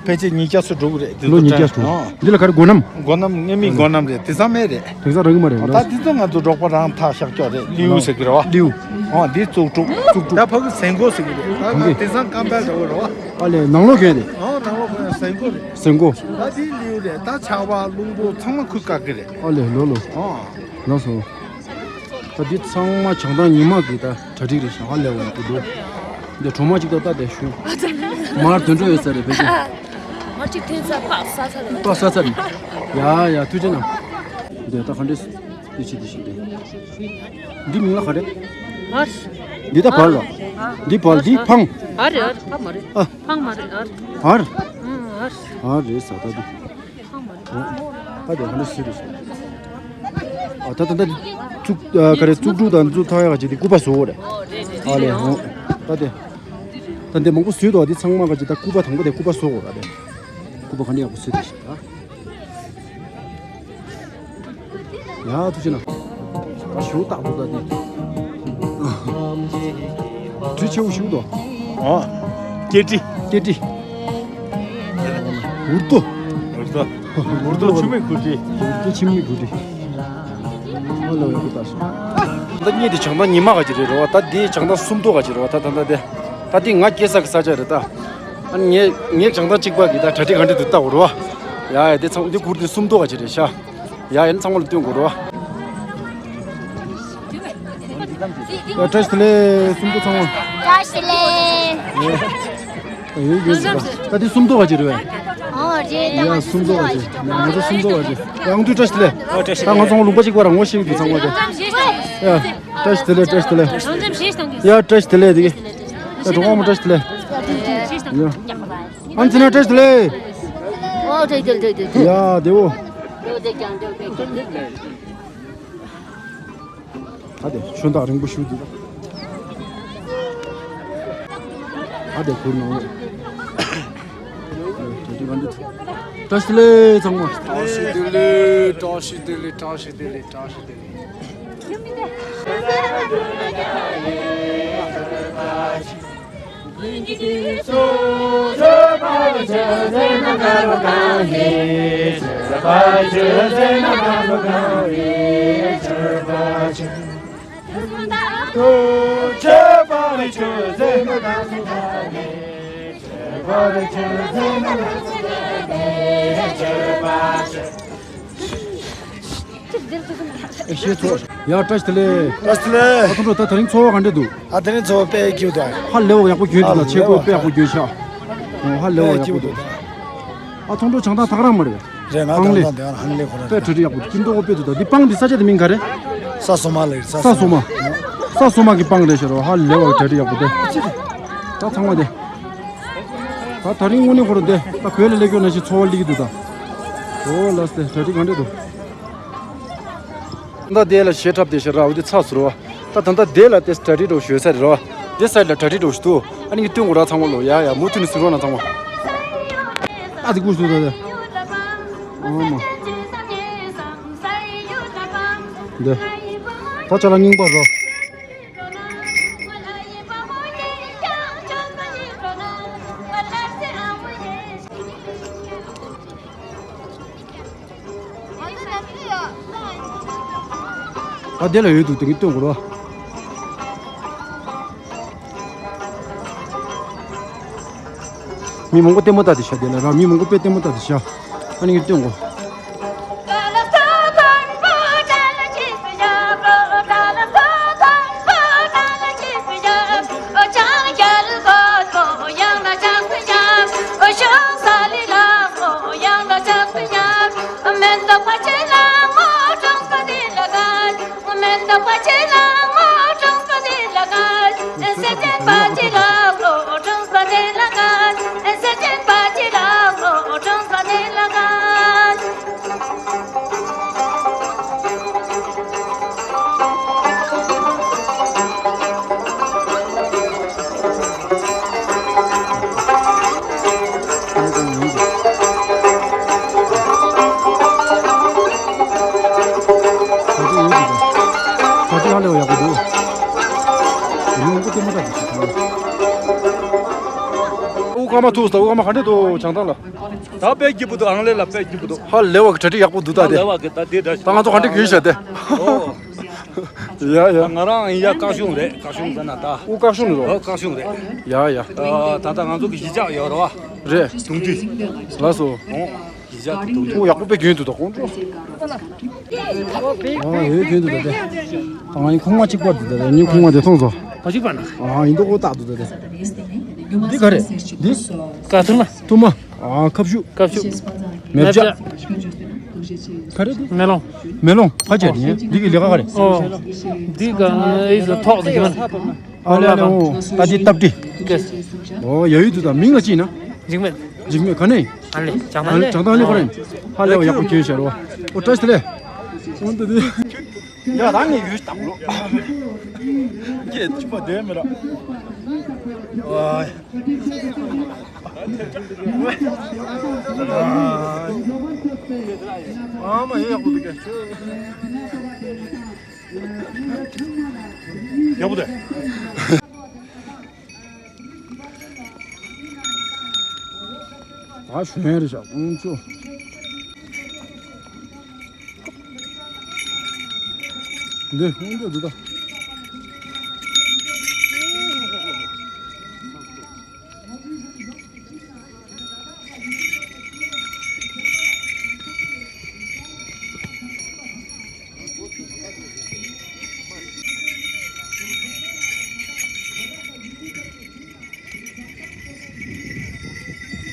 ཕལ་ཆེར་ཉིས་བརྒྱ་སུ་འགྲོ་གི་རེད། འདི་ལོ་ཚོ་ཉིས་བརྒྱ་སུ། ཨོ། འདི་ལ་ག་རེ་སྒོ་ནམ། སྒོ་ནམ་སྔ་མའི་སྒོ་ནམ་རེད། དེང་སང་མེད་རེད། དེང་སང་རག་གི་མ་རེད། ད་འདི་ཚོ་ང་ཚོ་འབྲོག་པ་རང་ཐག་བཞག་ཀྱོག་རེད། ལིའུ་ཟེར་གི་རེད་བ། ལིའུ། ཨོ་འདི་བཙུགས་དྲུག་བཙུགས་དྲུག་ད་ཕ་གི་ཟན་གོ་ཟེར་གི་རེད། ད་ད་དེང་སང་སྐམ་པའི་འདྲ་བོ་རེད་བ། ཨ་ལས་ནང་ལོགས་གྱོན་རེད། ཨོ་ནང་ལོགས་གྱོན་ཟན་གོ་རེད། ཟན་གོ། ད་དེའི་ལེའུ་རེད། ད་ཆར་པ་རླུང་བུ་ཚང་མ་ཁུར་བཀག་གི་རེད། ཨ་ལས་ལོ་ལོ། ཨོ། ལགས་སོ། ད་འདི་ཚང་མ་བྱང་ཐང་ཉི་མ་གི་ད་གྲ་སྒྲིག་རེད་ཤག་ཧ་ལས་པ་ཡག་པོ་འདུག་འདི་གྲོ་མ་གཅིག་ད་ལྟ་དེ་ཞུ། མར་དོན་འགྲོ་ཡོད་ས་རེད་ཕལ་ཆེར། མ་གཅིག་ཐོན་ས་པགས་ས་ས་རེད། པགས་ས་ས་རེད། ཡ་ཡ་ཐུགས་རྗེ་གནང་། འདི་ད་ག་འདྲས་འདི་ཕྱི་འདི་ཕྱི་འདི། འདི་མིང་ལ་ག་རེད། ཨར། འདི་ད་བར་ལ། ཨ། འདི་བར་འདི་ཕང་། ཨར་རེད་ཨར་ཕང་མ་རེད། ཨ། ཕང་མ་རེད་ཨར། ཨར། ཨ་ཨར། ཨར་རེད་ས་ད་འདི། ཕང་མ་རེད། ཨ་དེ་ག་འདྲ་ཞིག་རེད་ཤག་ཨ་ད་ད་ད་བཙུགས་ཨ་ག་རེ་བཙུགས་དྲུག་དང་འཛུགས་ཐག་ཡག་ཅིག་དེ་སྐུད་པ་བཟོ་དགོས་རེད། ཨ་ལས་ཧོ། ད་དེ་ད་འདི་མང་པོ་བཟོས་འདུག་ཨ་དེ་ཚང་མ་ག་ཅིག་ད་སྐུད་པ་དང་པོ་དེ་སྐུད་པ་བཟོ་དགོས་རེད། ཨ་དེ་སྐུད་པ་ག་འདྲ་ཡག་པོ་བཟོས་འདུག་ཤག་ཨ། ཡ་ཐུགས་རྗེ་གནང་། ད་ཞུ་རྟག་ཏུ་ད་དེ། དྲི་ཆེ་བོ་ཞིག་འདུག་ཨོ། སྐེ་དྲི། སྐེ་དྲི། འུར་རྡོ། འུར་རྡོ། འུར་རྡོ་འཆི་མེད་འགུལ་དྲི། འུར་རྡོ་འཆི་མེད་འགུལ་དྲི། ཨོ་ལོ་ཡག་པོ་ལྟ་སོང་། ད་གཉིས་དེ་བྱང་ཐང་ཉི་མ་ག་ཅིག་རེད་རོ། ད་དེ་བྱང་ཐང་སུམ་མདོ་ག་ཅིག་རོ། ད་ད་ད་དེ། ད་དེ་ང་སྐྱེས་ས་གི་ས་ཆ་རེད་ད། ཨ་ངས་ངས་བྱང་ཐང་གཅིག་པ་གི་ད་གྲ་སྒྲིག་ག་འདྲ་འདུག་ལྟ་དགོས་རོ། ཡ་ཡ་དེ་ཚང་དེ་གུར་དེ་སུམ་མདོ་ག་ཅིག་རེད་ཤག་ཡ་ཡ་ནི་ཚང་མ་ལ་སྟོན་དགོས་རོ། ཡ་བཀྲ་ཤིས་བདེ་ལེགས་སུམ་མདོ་ཚང་མ། བཀྲ་ཤིས་བདེ་ལེགས། ཡོད་ཡོད་ཟེར་ད། ད་དེ་སུམ་མདོ་ག་ཅིག་རེད་བས། ཨོ་རེད་ད། ཡ་སུམ་མདོ་ག་ཅིག་ང་ཚོ་སུམ་མདོ་ག་ཅིག་ཡ་ཨང་དུ་བཀྲ་ཤིས་བདེ་ལེགས། ཨོ་བཀྲ་ཤིས་བདེ་ལེགས། ད་ང་ཚོ་ལུང་པ་གཅིག་པ་རང་ངོ་ཤེས་ཀྱི་འདུག་ཚང་མ་དེ། ཡ་བཀྲ་ཤིས་བདེ་ལེགས་བཀྲ་ཤིས་བདེ་ལེགས། ཡ་བཀྲ་ཤིས་བདེ་ལེགས་དེ་གི། ཡ་གྲོགས་པོ་བཀྲ་ཤིས་བདེ་ལེགས། ཡ་ཨང་ཚེ་ན་བཀྲ་ཤིས་བདེ་ལེགས། ཨོ་བཀྲ་ཤིས་བདེ་ལེགས། ཡ་བདེ་བོ། ད་དེ་ཆོན་ཐག་རིང་པོ་ཞུ་འདུག་ད་དེ་ཁུར་ནང་ལོགས། བཀྲ་ཤིས་བདེ་ལེགས་ཚང་མ། བཀྲ་ཤིས་བདེ་ལེགས། བཀྲ་ཤིས་བདེ་ལེགས། བཀྲ་ཤིས་བདེ་ལེགས། བཀྲ་ཤིས་བདེ་ལེགས། ཨེ་ཤེས་ཚོ། ཡ་བཀྲ་ཤིས་བདེ་ལེགས། བཀྲ་ཤིས་བདེ་ལེགས། ཨ་ཐུང་ཁྲོ་ད་དེ་རིང་ཚོར་བ་ག་འདྲ་འདུག་ཨ་དེ་རིང་ཚོར་བ་དཔེ་སྐྱིད་འདུག་ཧ་ལས་པ་ཡག་པོ་གྱོན་འདུག་ལ་ཆས་གོས་དཔེ་ཡག་པོ་གྱོན་ཤག་ཨོ་ཧ་ལས་པ་ཡག་པོ། ཨ་ཚོང་འབྲོག་བྱང་ཐང་ཐག་རང་མ་རེད། རེད་ང་ཨང་ལེ། ད་ལྟ་དེ་ཧང་ལེ་ཁོ་ར་དཔེ་རེད། གྲ་སྒྲིག་ཡག་པོ་ཀིམ་ཏོ་ཀོ་དཔེ་འདུག་ད་འདི་སྤང་འདི་ས་ཆ་དེ་མིང་ག་རེད། ས་སོ་མ་ལེ་རེད། ས་ས་སོ་མ། ས་སོ་མ་གི་སྤང་རེད་ཤག་རོ། ཧ་ལས་པ་གྲ་སྒྲིག་ཡག་པོ་དེ། ད་ཚང་མ་དེ། ད་ད་རིང་དངོས་གནས་ཁོ་ར་དེ་ད་བོད་ལ་སླེབས་ཀྱོག་ན་ཞིག་འཚོ་བ་སླེབས་ཀྱི་འདུག་ད། ཨོ་ལགས་སེ་གྲ་སྒྲིག་ག་འདྲ་འདུག་ད་ལྟ་དེ་ལ་གཞས་འཁྲབ་བསྡད་ཤག་ར། འོ་དེ་ཚར་སོང་རོ། ད་ད་ལྟ་དེ་ལ་དེ་གྲ་སྒྲིག་འགྲོ་ཞུ་ས་རེད་རོ། དེ་སའིཌ་ལ་གྲ་སྒྲིག་འགྲོ་ཞུ་འདུག་ཨ་ནི་ངས་སྟོན་དགོས་ར་ཚང་མ་ལོ། ཡ་ཡ་མུ་མཐུད་ནས་གཟིགས་རོགས་གནང་ཚང་མ། ཨ་དེ་དགོས་སུ་ད་དེ། ཨོ་མ། འདི། ད་ཅ་ལག་རྙིང་པ་རོ། ཨ་དེ་ལ་ཡོད་འདུག་དེ་གི་སྟོན་དགོས་རོ། མི་མང་པོ་ལྟད་མོ་ལྟ་དེ་ཤ་དེ་ལ་ར། མི་མང་པོ་དཔེ་ལྟད་མོ་ལྟ་དེ་ཤ། ཨ་ནི་གི་སྟོན་དགོས། དབུ་སྐར་མ་ཐུག་སོང་། དབུ་སྐར་མ་ག་འདྲ་འདུག་བྱང་ཐང་ལ། ད་དཔེ་སྐྱིད་པོ་འདུག་ཨང་ལེ་ལ་དཔེ་སྐྱིད་པོ་འདུག་ཧ་ལས་པ་གི་གྲ་སྒྲིག་ཡག་པོ་འདུག་ད་དེ། ལས་བ་གི་ད་དེ་འདྲ་ཞིག་ད་ང་ཚོ་ག་འདྲ་གྱོན་བཞག་དེ། ཨོ། ཡ་ཡ། ང་རང་ཡ་བཀའ་གཞུང་རེད། བཀའ་གཞུང་ཟེར་ན་ད། ཨོ་བཀའ་གཞུང་ནི་རོ། ཨོ་བཀའ་གཞུང་རེད། ཡ་ཡ། ཨ་ད་ལྟ་ང་ཚོ་གི་གཞིས་ཆགས་ཡོད་རེད་བ། རེད། དུང་དུ། ལགས་སོ། ཨོ་གཞིས་ཆགས་དུ་དུང་དུ། ཨོ་ཡག་པོ་དཔེ་གྱོན་འདུག་ད་ཁོང་ཚོ། ཨོ་ཡོད་གྱོན་འདུག་ད་དེ། ད་ང་ཡི་ཁུག་མ་གཅིག་པ་འདུག་ད་དེ། ངའི་ཁུག་མ་དེ་མཐོང་སོང་། ཨོ་གཅིག་པ་ན། ཨ་ཡིན་མདོག་ཁོ་བཏགས་འདུག་ད་དེ། འདི་ག་རེད། འདི། ཀ་ཐུར་མ། ཐུར་མ། ཨ་ཁབ་ཤུ། ཁབ་ཤུ། མེ་བྱ། མེ་བྱ། ག་རེ་འདི། མེ་ལོང་། མེ་ལོང་ཕལ་ཆེར་ཡིན། འདི་གི་ལས་ཀ་ག་རེ། ཨོ། འདི་ག་ཨེ་ཟ་ཐོག་ཏུ་ཡོད། ཨ་ལེ་ཨ་ལེ། ཨོ། ད་འདི་སྟབས་བདེ། ཨོ་ཡ་ཡུལ་དུ་ད་མིང་ལ་ཅི་ཡིན་ན། འཇིགས་མེད། འཇིགས་མེད་ག་ནས། ཨ་ལེ་བྱང་ཨ་ལེ་ཐང་ལེ། བྱང་ཐང་ལེ་ག་རེ། ཧ་ལས་པ་ཡག་པོ་གྱོན་ཤར་བ། ཨོ་བཀྲ་ཤིས་བདེ་ལེགས། འོན་ཏེ་འདི། ཡ་ད་ངས་ཡུལ་དང་ལོ། ཀྱེ་ཅི་པ་དེ་མི་ར། ཨ། ཨ་མ་ཡག་པོ་འདུག་གས། ཡག་པོ་འདུག་ཨ་ཞུ་ཡན་རེད་ཤག་ཀོང་ཅོ། འདི་ཀོང་ཅོ་འདི་ད།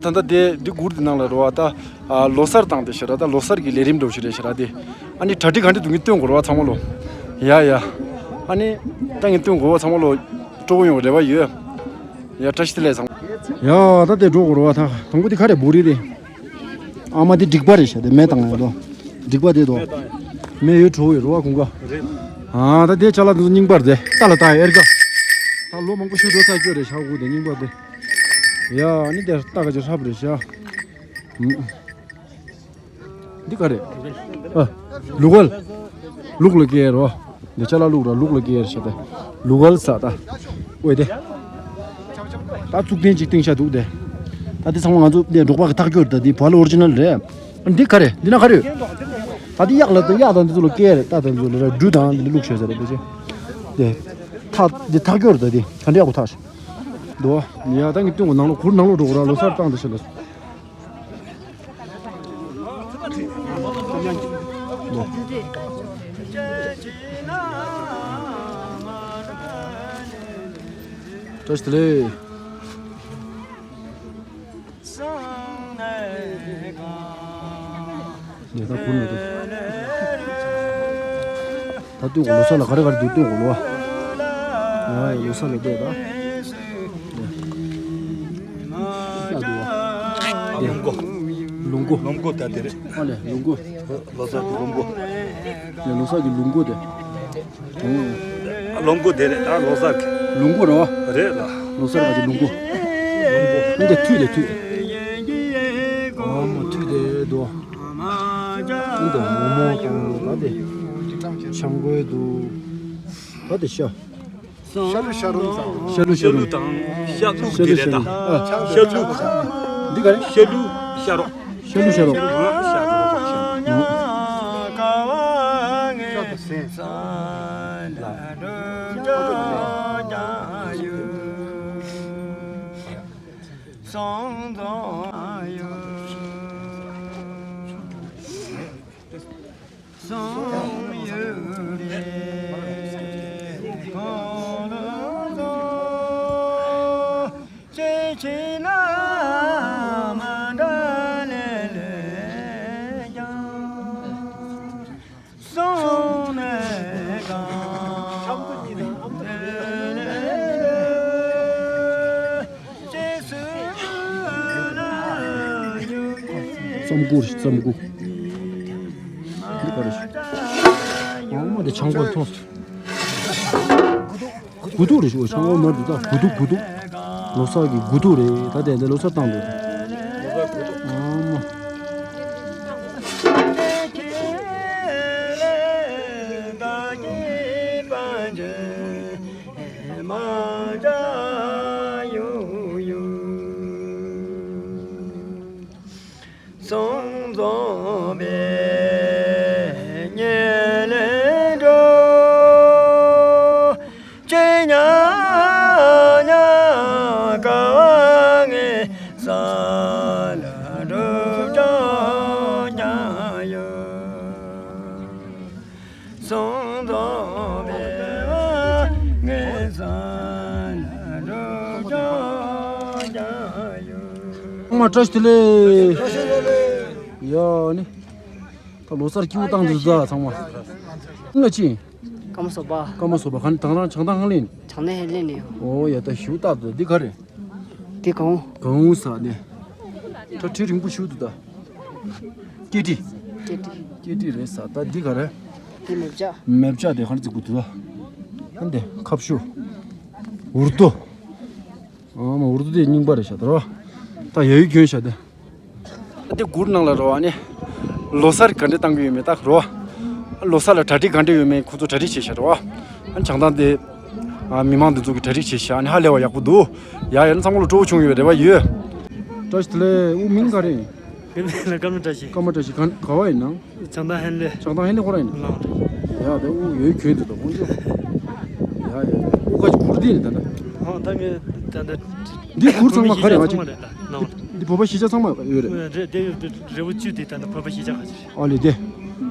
ད་ལྟ་དེ་འདི་གུར་དེ་ནང་ལ་རོ་བ་ད། ཨ་ལོ་གསར་བཏང་དེ་ཤི་ར། ད་ལོ་གསར་གྱི་ལས་རིམ་འགྲོ་ཤི་རེད་ཤི་ར་དེ། ཨ་ནི་གྲ་སྒྲིག་ག་འདྲ་འདུག་ངས་སྟོན་དགོས་རོ་བ་ཚང་མ་ལོ། ཡ་ཡ། ཨ་ནི་ད་ངས་སྟོན་དགོས་བ་ཚང་མ་ལོ། སྤྲོ་པོ་ཡོང་རེ་བ་ཡོད། ཡ་བཀྲ་ཤིས་བདེ་ལེགས་ཚང་མ། ཡ་ད་དེ་འགྲོ་དགོས་རོ་བ། ད་དང་པོ་དེ་ག་རེ་བོ་རི་རེད། ཨ་མ་དེ་འགྲིག་པ་རེད་ཤག་དེ་མེ་བཏང་ཡོད་དོ། འགྲིག་པ་དེ་དོ། མེ་ཡོད་བྲོ་བའི་རོ་བ་ཁུང་ག་ཨ་ད་དེ་ཅ་ལག་དེ་ཚོ་རྙིང་པ་རེད་དེ། རྟ་ལ་བཏགས་ཡོད་ཨེར་ག་ད་ལོ་མང་པོ་ཤུ་འགྲོ་ཚར་གྱི་རེད་ཤག་གུ་དེ་རྙིང་པ་དེ། ཡ་ནི་དེ་རྟ་ག་ཅི་ཧྲབ་རེད་ཤག་འདི་ག་རེད། ཨ། ལུག་གལ། ལུག་ལ་སྐྱེལ་རོ། འདི་ཅ་ལག་ལུག་ར་ལུག་ལ་སྐྱེལ་ཤག་དེ། ལུག་གལ་ས་ད། ཨོ་དེ། ད་གཙུག་རྟེན་ཅིག་བཏིང་ཤག་འདུག་དེ། ད་དེ་ཚང་མ་ང་ཚོ་དེ་འབྲོག་པ་གི་ཐག་གཅོད་ད་དེ་བལ་ཨོ་རི་ཇི་ནལ་རེད། འདི་ག་རེ། འདི་ན་ག་རེ་ཡོད། ད་འདི་གཡག་ལ་ད་གཡག་དང་འདི་ཚོ་ལ་སྐྱེལ་རེད། ད་ད་འདི་ཚོ་ལ་ར་འབྲུ་དང་འདི་ལ་བླུགས་བྱས་ཟེར་རེད་དེ་ཅི། དེ། ཐག་འདི་ཐག་གཅོད་རེད་ད་དེ་ག་འདྲ་ཡག་པོ་ཐག་ཤག་འདུག་ཡ་ད་ངས་སྟོན་གོ་ནང་ལོགས་གུར་ནང་ལོགས་འགྲོ་གོ་ར་ལོ་གསར་བཏང་དེ་ཤི་ལ། བཀྲ་ཤིས་བདེ་ལེགས། ནས་ད་གུར་ནས་འདུག་ད་སྟོན་གོ་ལོ་གསར་ལ་ག་རེ་ག་རེ་འདུག་སྟོན་གོ་ལོ། ཡ་ཡ་ལོ་གསར་ལ་བལྟས་ད། ལུག་མགོ། ལུག་མགོ། ལུག་མགོ་ད་དེ་རེད། ཨ་ལས་ལུག་མགོ། ལོ་གསར་གྱི་ལུག་མགོ། ལས་ལོ་གསར་གྱི་ལུག་མགོ་དེ། ལུག་མགོ་དེ་རེད་ད་ལོ་གསར་གྱི། ལུག་མགོ་རེད་བ། རེད་ལ། ལོ་གསར་གྱི་ལུག་མགོ། ལུག་མགོ། འདི་ཐུད་དེ་ཐུད། ཨ་མ་ཐུད་དེ་འདུག་འདི་མོག་མོག་དང་ད་དེ། ཆང་གོས་འདུག་ད་དེ་ཤ། ཤ་ལུ་ཤ་རུམ་དང་། ཤ་ལུ་ཤ་རུམ། ཤ་ལུ་དང་ཤ་ལུག་དེ་རེད་ད། ཤ་ལུག་འདི་ག་རེད། ཤ་ལུ་ཤ་རོགས། ཤ་ལུ་ཤ་རོགས། ཤ་རོགས། རྩམ་ཁུག་རེད། རྩམ་ཁུག་འདི་ག་རེ་ཞིག་ཨ་མ་དེ་ཆང་གོས་མཐོང་སོང་། དགུ་ཐུག་རེད་ཞུ། ཆང་གོས་མར་འདུག་ད་དགུ་ཐུག་དགུ་ཐུག་ལོ་གསར་གྱི་དགུ་ཐུག་རེད། ད་དེ་འདི་ལོ་གསར་བཏང་འདུག་ཨ་མ། ཚང་མ་བཀྲ་ཤིས་བདེ་ལེགས། ཡ་ནི། ད་ལོ་གསར་སྐྱིད་པོ་བཏང་འདུག་ད་ཚང་མ། ང་ཅི། ཀརྨ་བཟོ་པ། ཀརྨ་བཟོ་པ་ག་ནས་དང་རང་བྱང་ཐང་ཧང་ལེན། བྱང་ཐང་ཧང་ལེན་ནས་ཡོད། ཨོ་ཡ་ད་ཞུ་ད་ད་འདི་ག་རེད། དེ་གང་། གང་ས་ནས། ད་ཁྲི་རིང་པོ་ཞུ་འདུག་ད། ཀེ་ཏི། ཀེ་ཏི། ཀེ་ཏི་རེད་ས། ད་འདི་ག་རེད། དེ་མེ་བྱ། མེ་བྱ་དེ་ག་རེ་བརྩི་དགོས་འདུག་ད། ཨ་འདི་ཁབ་ཤུ། འུར་རྡོ། ཨ་མ་འུར་རྡོ་དེ་རྙིང་པ་རེད་ཤག་ད་རོ། ད་ཡ་ཡུལ་གྱོན་ཤག་དེ། ད་དེ་གུར་ནང་ལ་རོ་ཨ་ནི། ལོ་གསར་ག་འདྲ་བཏང་གི་ཡོད་མེད་ད་རོ། ལོ་གསར་ལ་གྲ་སྒྲིག་ག་འདྲ་ཡོད་མེད་ཁོ་ཚོ་གྲ་སྒྲིག་བྱས་ཤག་རོ། ཨ་བྱང་ཐང་དེ། ཨ་མི་མང་འདི་ཚོ་གི་གྲ་སྒྲིག་བྱས་ཤག་ཨ་ནི་ཧ་ལས་པ་ཡག་པོ་འདུག་ཡ་ཡ་ནི་ཚང་མ་ལ་སྤྲོ་བོ་བྱུང་ཡོད་རེ་བ་ཡོད། བཀྲ་ཤིས་བདེ་ལེགས། འུ་མིང་ག་རེ་ཡིན། ངའི་མིང་ལ་ཀརྨ་བཀྲ་ཤིས། ཀརྨ་བཀྲ་ཤིས། ག་ག་བ་ཡིན་ནམ། བྱང་ཐང་ཧན་ལེ། བྱང་ཐང་ཧན་ལེ་ཁོ་ར་ཡིན་ནམ། ལགས་རེད། ཡ་དེ་འུ་ཡོད་གྱོན་འདུག་ད་དཀོན་མཆོག་ཡ་ཡ་འུ་ག་གུར་འདི་ནི་ད་ལྟ། ཧོ་ད་ངས་ད་ལྟ། འདི་གུར་ཚང་མ་ག་རེ་ང་ཅིག་ལགས་རེད། འདི་བོད་པ་གཞིས་ཆགས་ཚང་མ་ཡོད་རེད། རེད་དེ་ཡོད་དེ་རི་བོ་བཅུ་དེ་ད་ལྟ་བོད་པ་གཞིས་ཆགས་ག་ཅིག་རེད། ཨ་ལེ་དེ།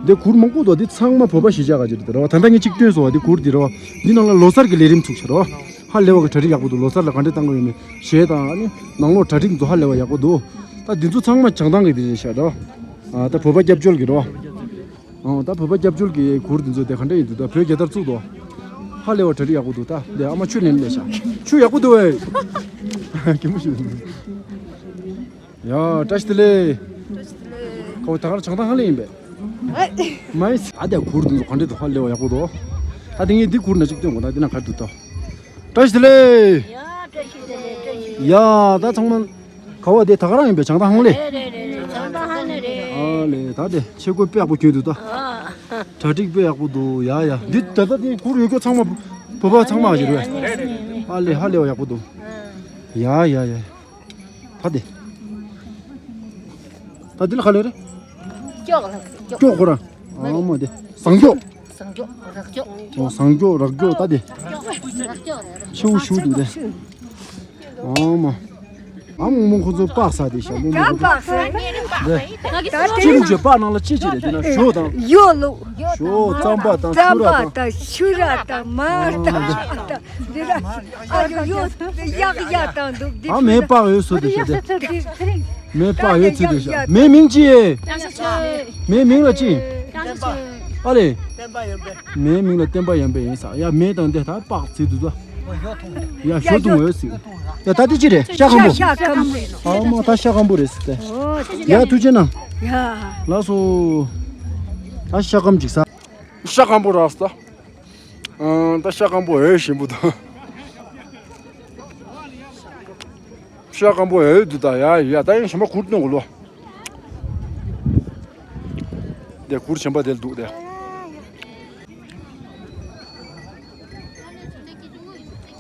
འདི་གུར་མང་པོ་འདུག་འདི་ཚང་མ་བོད་པ་གཞིས་ཆགས་ག་ཅིག་རེད་ད་རེད་བ། ད་ལྟ་ངས་གཅིག་སྟོན་སོང་བ་འདི་གུར་འདི་རེད་བ། འདི་ནང་ལ་ལོ་གསར་གྱི་ལས་རིམ་ཚུགས་ཤག་རེད་བ། ཧ་ལས་པ་གི་གྲ་སྒྲིག་ཡག་པོ་འདུག་ལོ་གསར་ལ་ག་འདྲ་བཏང་གི་ཡོད་མེད་གཞས་དང་ཨ་ནི་ནང་ལོགས་གྲ་སྒྲིག་ཚོ་ཧ་ལས་པ་ཡག་པོ་འདུག་ད་འདི་ཚོ་ཚང་མ་བྱང་ཐང་གི་འདི་རེད་ཤག་རེད་བ། ཨ་ད་བོད་པ་སྐྱབས་བཅོལ་གྱི་རེད་བ། ཨ་ད་བོད་པ་སྐྱབས་བཅོལ་གྱི་གུར་འདི་ཚོ་དེ་ག་འདྲ་ཡིན་འདུག་ད་བོད་རྒྱལ་དར་བཙུགས་འདུག་ཧ་ལས་པ་གྲ་སྒྲིག་ཡག་པོ་འདུག་ད་འདི་ཨ་མ་ཆུ་ལེན་ལས་ཤག་ཆུ་ཡག་པོ་འདུག་ཨེ། གད་མོ་ཤོར། ཡ་བཀྲ་ཤིས་བདེ་ལེགས། བཀྲ་ཤིས་བདེ་ལེགས། ཁོ་ད་ག་རང་བྱང་ཐང་ཧང་ལེ་ཡིན་པས། ཨེ། མ་ཡིན། ཨ་དེ་གུར་འདི་ཚོ་ག་འདྲ་འདུག་ཧ་ལས་པ་ཡག་པོ་འདུག་ད་དེ་ངས་འདི་གུར་ན་ཅིག་སྟོན་དགོས་ད་འདི་ན་ག་རེ་འདུག་ད། བཀྲ་ཤིས་བདེ་ལེགས། ཡ་བཀྲ་ཤིས་བདེ་ལེགས་བཀྲ་ཤིས་བདེ་ལེགས། ཡ་ད་ཚང་མ། ག་བ་དེ་ད་ག་རང་ཡིན་པས་བྱང་ཐང་ཧང་ལེ། རེད་རེད་རེད་བྱང་ཐང་ཧང་ལེ་རེད། ཨ་ལེ་ད་དེ་ཆས་གོས་དཔེ་ཡག་པོ་གྱོན་འདུག་ད། ཨ། གྲ་སྒྲིག་དཔེ་ཡག་པོ་འདུག་ཡ་ཡ་འདི་ད་ལྟ་དེ་གུར་ཡོད་རྒྱུ་ཚང་མ་བོད་པ་ཚང་མ་ཞིག་རེད། ཨ་ལེ་ཧ་ལས་པ་ཡག་པོ་འདུག་ཡ་ཡ་ཡ། ད་དེ། ད་འདི་ལ་ག་ལེ་རེད། སྐྱོག་ལ་སྐྱོག་སྐྱོག་ཁོ་ར། ཨ་མ་དེ། ཟངས་སྐྱོག་ཟངས་སྐྱོག་རག་སྐྱོག་ཨོ་ཟངས་སྐྱོག་རག་སྐྱོག་ད་དེ། རག་སྐྱོག་རེད། ཤེའུ་ཤེའུ་འདུག་དེ། ཨ་མ། ཨ་མོ་མོ་ཁོ་ཚོ་སྤགས་ཟ་དེ་ཤ་མོ་མོ་ཁོ་ཚོ། ད་ཅི་རུ་བྱེད་སྤགས་ནང་ལ་ཅི་ཅི་རེད་དེ་ན་ཞོ་དང་། ཡོ་ལོ། ཞོ་རྩམ་པ་དང་ཆུ་ར་དང་། རྩམ་པ་དང་ཆུ་ར་དང་མར་དང་། འདི་ར་ཨ་ཡོ་ཡོ་གཡག་གཡག་དང་འདུག་འདི། ཨ་མའི་སྤགས་ཡོད་སོ་དེ་ཤ་དེ། མེ་སྤགས་ཡོད་ཚུལ་དུ་བཞག་མེའི་མིང་ཅི། མེའི་མིང་ལ་ཅི། ཨ་ལེ། མེའི་མིང་ལ་བསྟན་པ་ཡོན་པད་ཡིན་ས། ཡ་མེ་དང་འདི་ད་སྤགས་ཚུལ་དུ་ད། ཡ་ཞོ་བཏུང་ཡོད་ཟིག་ཡ་ད་འདི་ཅི་རེད། ཤ་སྐམ་པོ། ཤ་སྐམ་པོ། ཨ་མ་ད་ཤ་སྐམ་པོ་རེད་ཟེར་ཏེ། ཡ་ཐུགས་རྗེ་གནང་། ཡ། ལགས་སོ། ད་ཤ་སྐམ་ཅིག་ཟ། ཤ་སྐམ་པོ་རག་སོང་། ཨང་། ད་ཤ་སྐམ་པོ་འོད་ཞིམ་པོ་དང་། ཤ་སྐམ་པོ་འོད་འདུག་ད། ཡ་ཡ་ད་ཡང་ཞིམ་པ་གུར་སྟོན་གོ་ལོ། དེ་གུར་ཞིམ་པ་དེ་ལ་འདུག་དེ།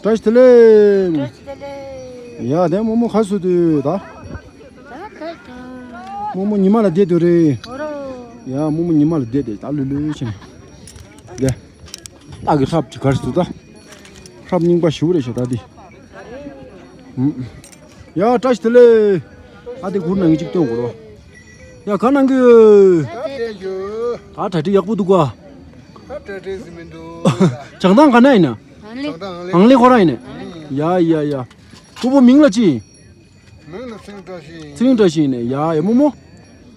བཀྲ་ཤིས་བདེ་ལེགས། བཀྲ་ཤིས་བདེ་ལེགས། ཡ་དེ་རྨོ་མོ་ག་སུ་དུས་ད། རྨོ་མོ་ཉི་མ་ལ་བསྡད་དུས་རེད། ཡ་རྨོ་མོ་ཉི་མ་ལ་བསྡད་དེ་ད་ལུས་ལུས་ཕྱིན། དེ། སྟག་གི་ཧྲབ་ཅིག་གར་སུ་ད། ཧྲབ་རྙིང་པ་ཞིག་རེད་ཤག་ད་འདི། ཡ་བཀྲ་ཤིས་བདེ་ལེགས། ཨ་དེ་གུར་ནང་གཅིག་སྟོན་དགོས་རོ། ཡ་ག་ནང་གི། ད་གྲ་སྒྲིག་ཡག་པོ་འདུག་ག་ད་གྲ་སྒྲིག་ཟིན་མི་འདུག་བྱང་ཐང་ག་ན་ཡིན་ན། ཨང་ལེ་ཁོ་རང་ཡིན་ནས། ཡ་ཡ་ཡ། ཕྲུ་གུ་མིང་ལ་ཅི། མིང་ལ་ཚེ་རིང་བཀྲ་ཤིས། ཚེ་རིང་བཀྲ་ཤིས་ནས། ཡ་ཡ་རྨོ་མོ།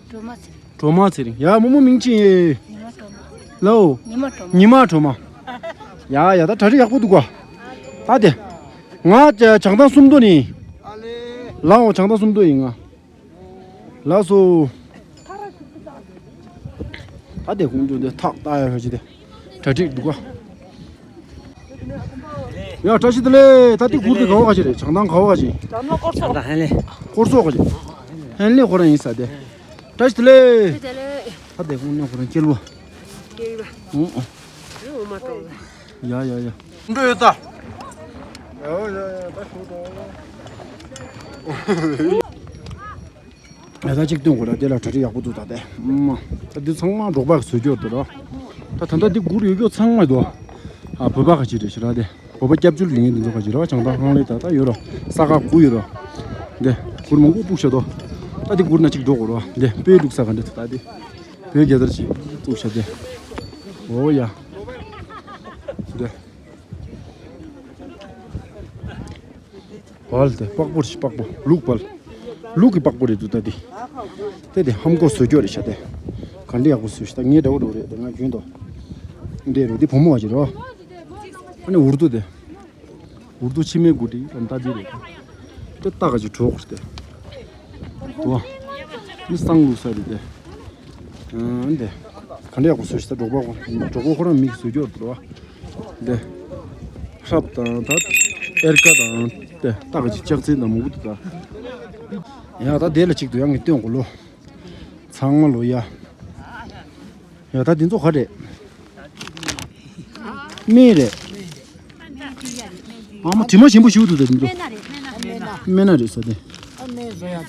སྒྲོལ་མ་ཚེ་རིང་། སྒྲོལ་མ་ཚེ་རིང་། ཡ་རྨོ་མོ་མིང་ཅི་ཡིན། ཉི་མ་སྒྲོལ་མ། ལའོ། ཉི་མ་སྒྲོལ་མ། ཉི་མ་སྒྲོལ་མ། ཡ་ཡ་ད་གྲ་སྒྲིག་ཡག་པོ་འདུག་ག་ད་དེ། ང་བྱང་ཐང་སུམ་མདོ་ནི། ལའོ་བྱང་ཐང་སུམ་མདོ་ཡིན་ང་། ལགས་སོ། ད་དེ་ཁོང་ཚོ་འདི་ཐག་ལྟ་ཡ་ཧ་ཅི་དེ། གྲ་སྒྲིག་འདུག་ག་ཡ་བཀྲ་ཤིས་བདེ་ལེགས། ད་དེ་གུར་དེ་ག་བ་ག་ཅི་རེད། བྱང་ཐང་ག་བ་ག་ཅི། བྱང་ཐང་སྐོར་ཚོགས། བྱང་ཐང་ཧན་ལེ། སྐོར་ཚོགས་ག་ཅི། ཧན་ལེ་ཁོ་རང་ཡིན་ས་དེ། བཀྲ་ཤིས་བདེ་ལེགས། བཀྲ་ཤིས་བདེ་ལེགས། ད་དེ་ཁོང་ནས་ཁོ་རང་སྐྱེལ་བ། སྐྱེལ་བ། ཨུ་ཨུ། རི་འོ་མ་གཏོང་བ། ཡ་ཡ་ཡ། འགྲོ་ཡོད་ད། ཡ་ཡ་ཡ་ད་ཞུ་དང་། ཡ་ད་གཅིག་སྟོན་དགོས་ར། དེ་ལ་གྲ་སྒྲིག་ཡག་པོ་འདུག་ད་དེ། ཨུམ། ད་འདི་ཚང་མ་འབྲོག་པ་གི་བཟོས་རྒྱུ་འདུག་ར། ད་ད་ལྟ་འདི་སྒུར་ཡོད་རྒྱུ་ཚང་མ་འདུག་ཨ་བོད་པ་ག་ཅིག་རེད་ཤི་ར་དེ། བོད་པ་སྐྱབས་བཅོལ་ལེན་མཁན་འདི་ཚོ་ག་ཅིག་ར། བྱང་ཐང་ཧང་ལེ་ད་ད་ཡོད་ར། ས་ག་དགུ་ཡོད་ར། འདི་གུར་མང་པོ་སྤུག་བཞག་འདུག་ད་འདི་གུར་ན་གཅིག་འགྲོ་དགོས་ར། འདི་དཔེ་འདུག་ས་ག་འདི་ད་འདི། བོད་རྒྱལ་དར་ཅིག་སྤུག་བཞག་འདི། འོ་ཡ། འདི། བལ་དེ་པགས་པོ་རེད་པགས་པོ། ལུག་བལ། ལུག་གི་པགས་པོ་རེད་འདུག་ད་འདི། དེ་དེ་ཧམ་གོ་བཟོ་རྒྱུ་རེད་ཤག་དེ། ག་འདྲ་ཡག་པོ་བཟོས་ཤག་ད་ངའི་འདྲ་བོ་འགྲོ་རེད་དེ། ང་རྒྱུན་དུ། འདྲེ་རུ་འདི་བུ་མོ་བ་ཅིག་རེད་བ། ཨ་ནི་འུར་རྡོ་དེ། འུར་རྡོ་ཕྱི་མའི་འགུ་ཏི་ཨམ་ཏ་འདི་རེད། དེ་ལྟ་ག་ཅིག་གྲོགས་དེ། དུ་བ། མི་སང་ལུག་ས་རེད་དེ། ཨང་དེ། ག་འདྲ་ཡག་པོ་བཟོས་ཤག་ད་འབྲོག་པ་ཁོ། འབྲོག་པ་ཁོ་རང་མིག་བཟོས་རྒྱུ་རེད་བ། འདི། ཧྲབ་དང་ད། ཨེར་ཀ་དང་། དེ་ལྟ་ག་ཅིག་ལྕགས་ཚན་དང་མང་པོ་འདུག་ད། ཡ་ད་དེ་ལ་གཅིག་ཏུ་ཡང་ངས་སྟོན་གོ་ལོ། ཚང་མ་ལོ་ཡ། ཡ་ད་འདི་ཚོ་ག་རེད། སྨན་རེད། ཨ་མ་དྲི་མ་ཞིམ་པོ་ཞིག་འདུག་ད་འདི་ཚོ། སྨན་སྣ་རེད་ས་དེ།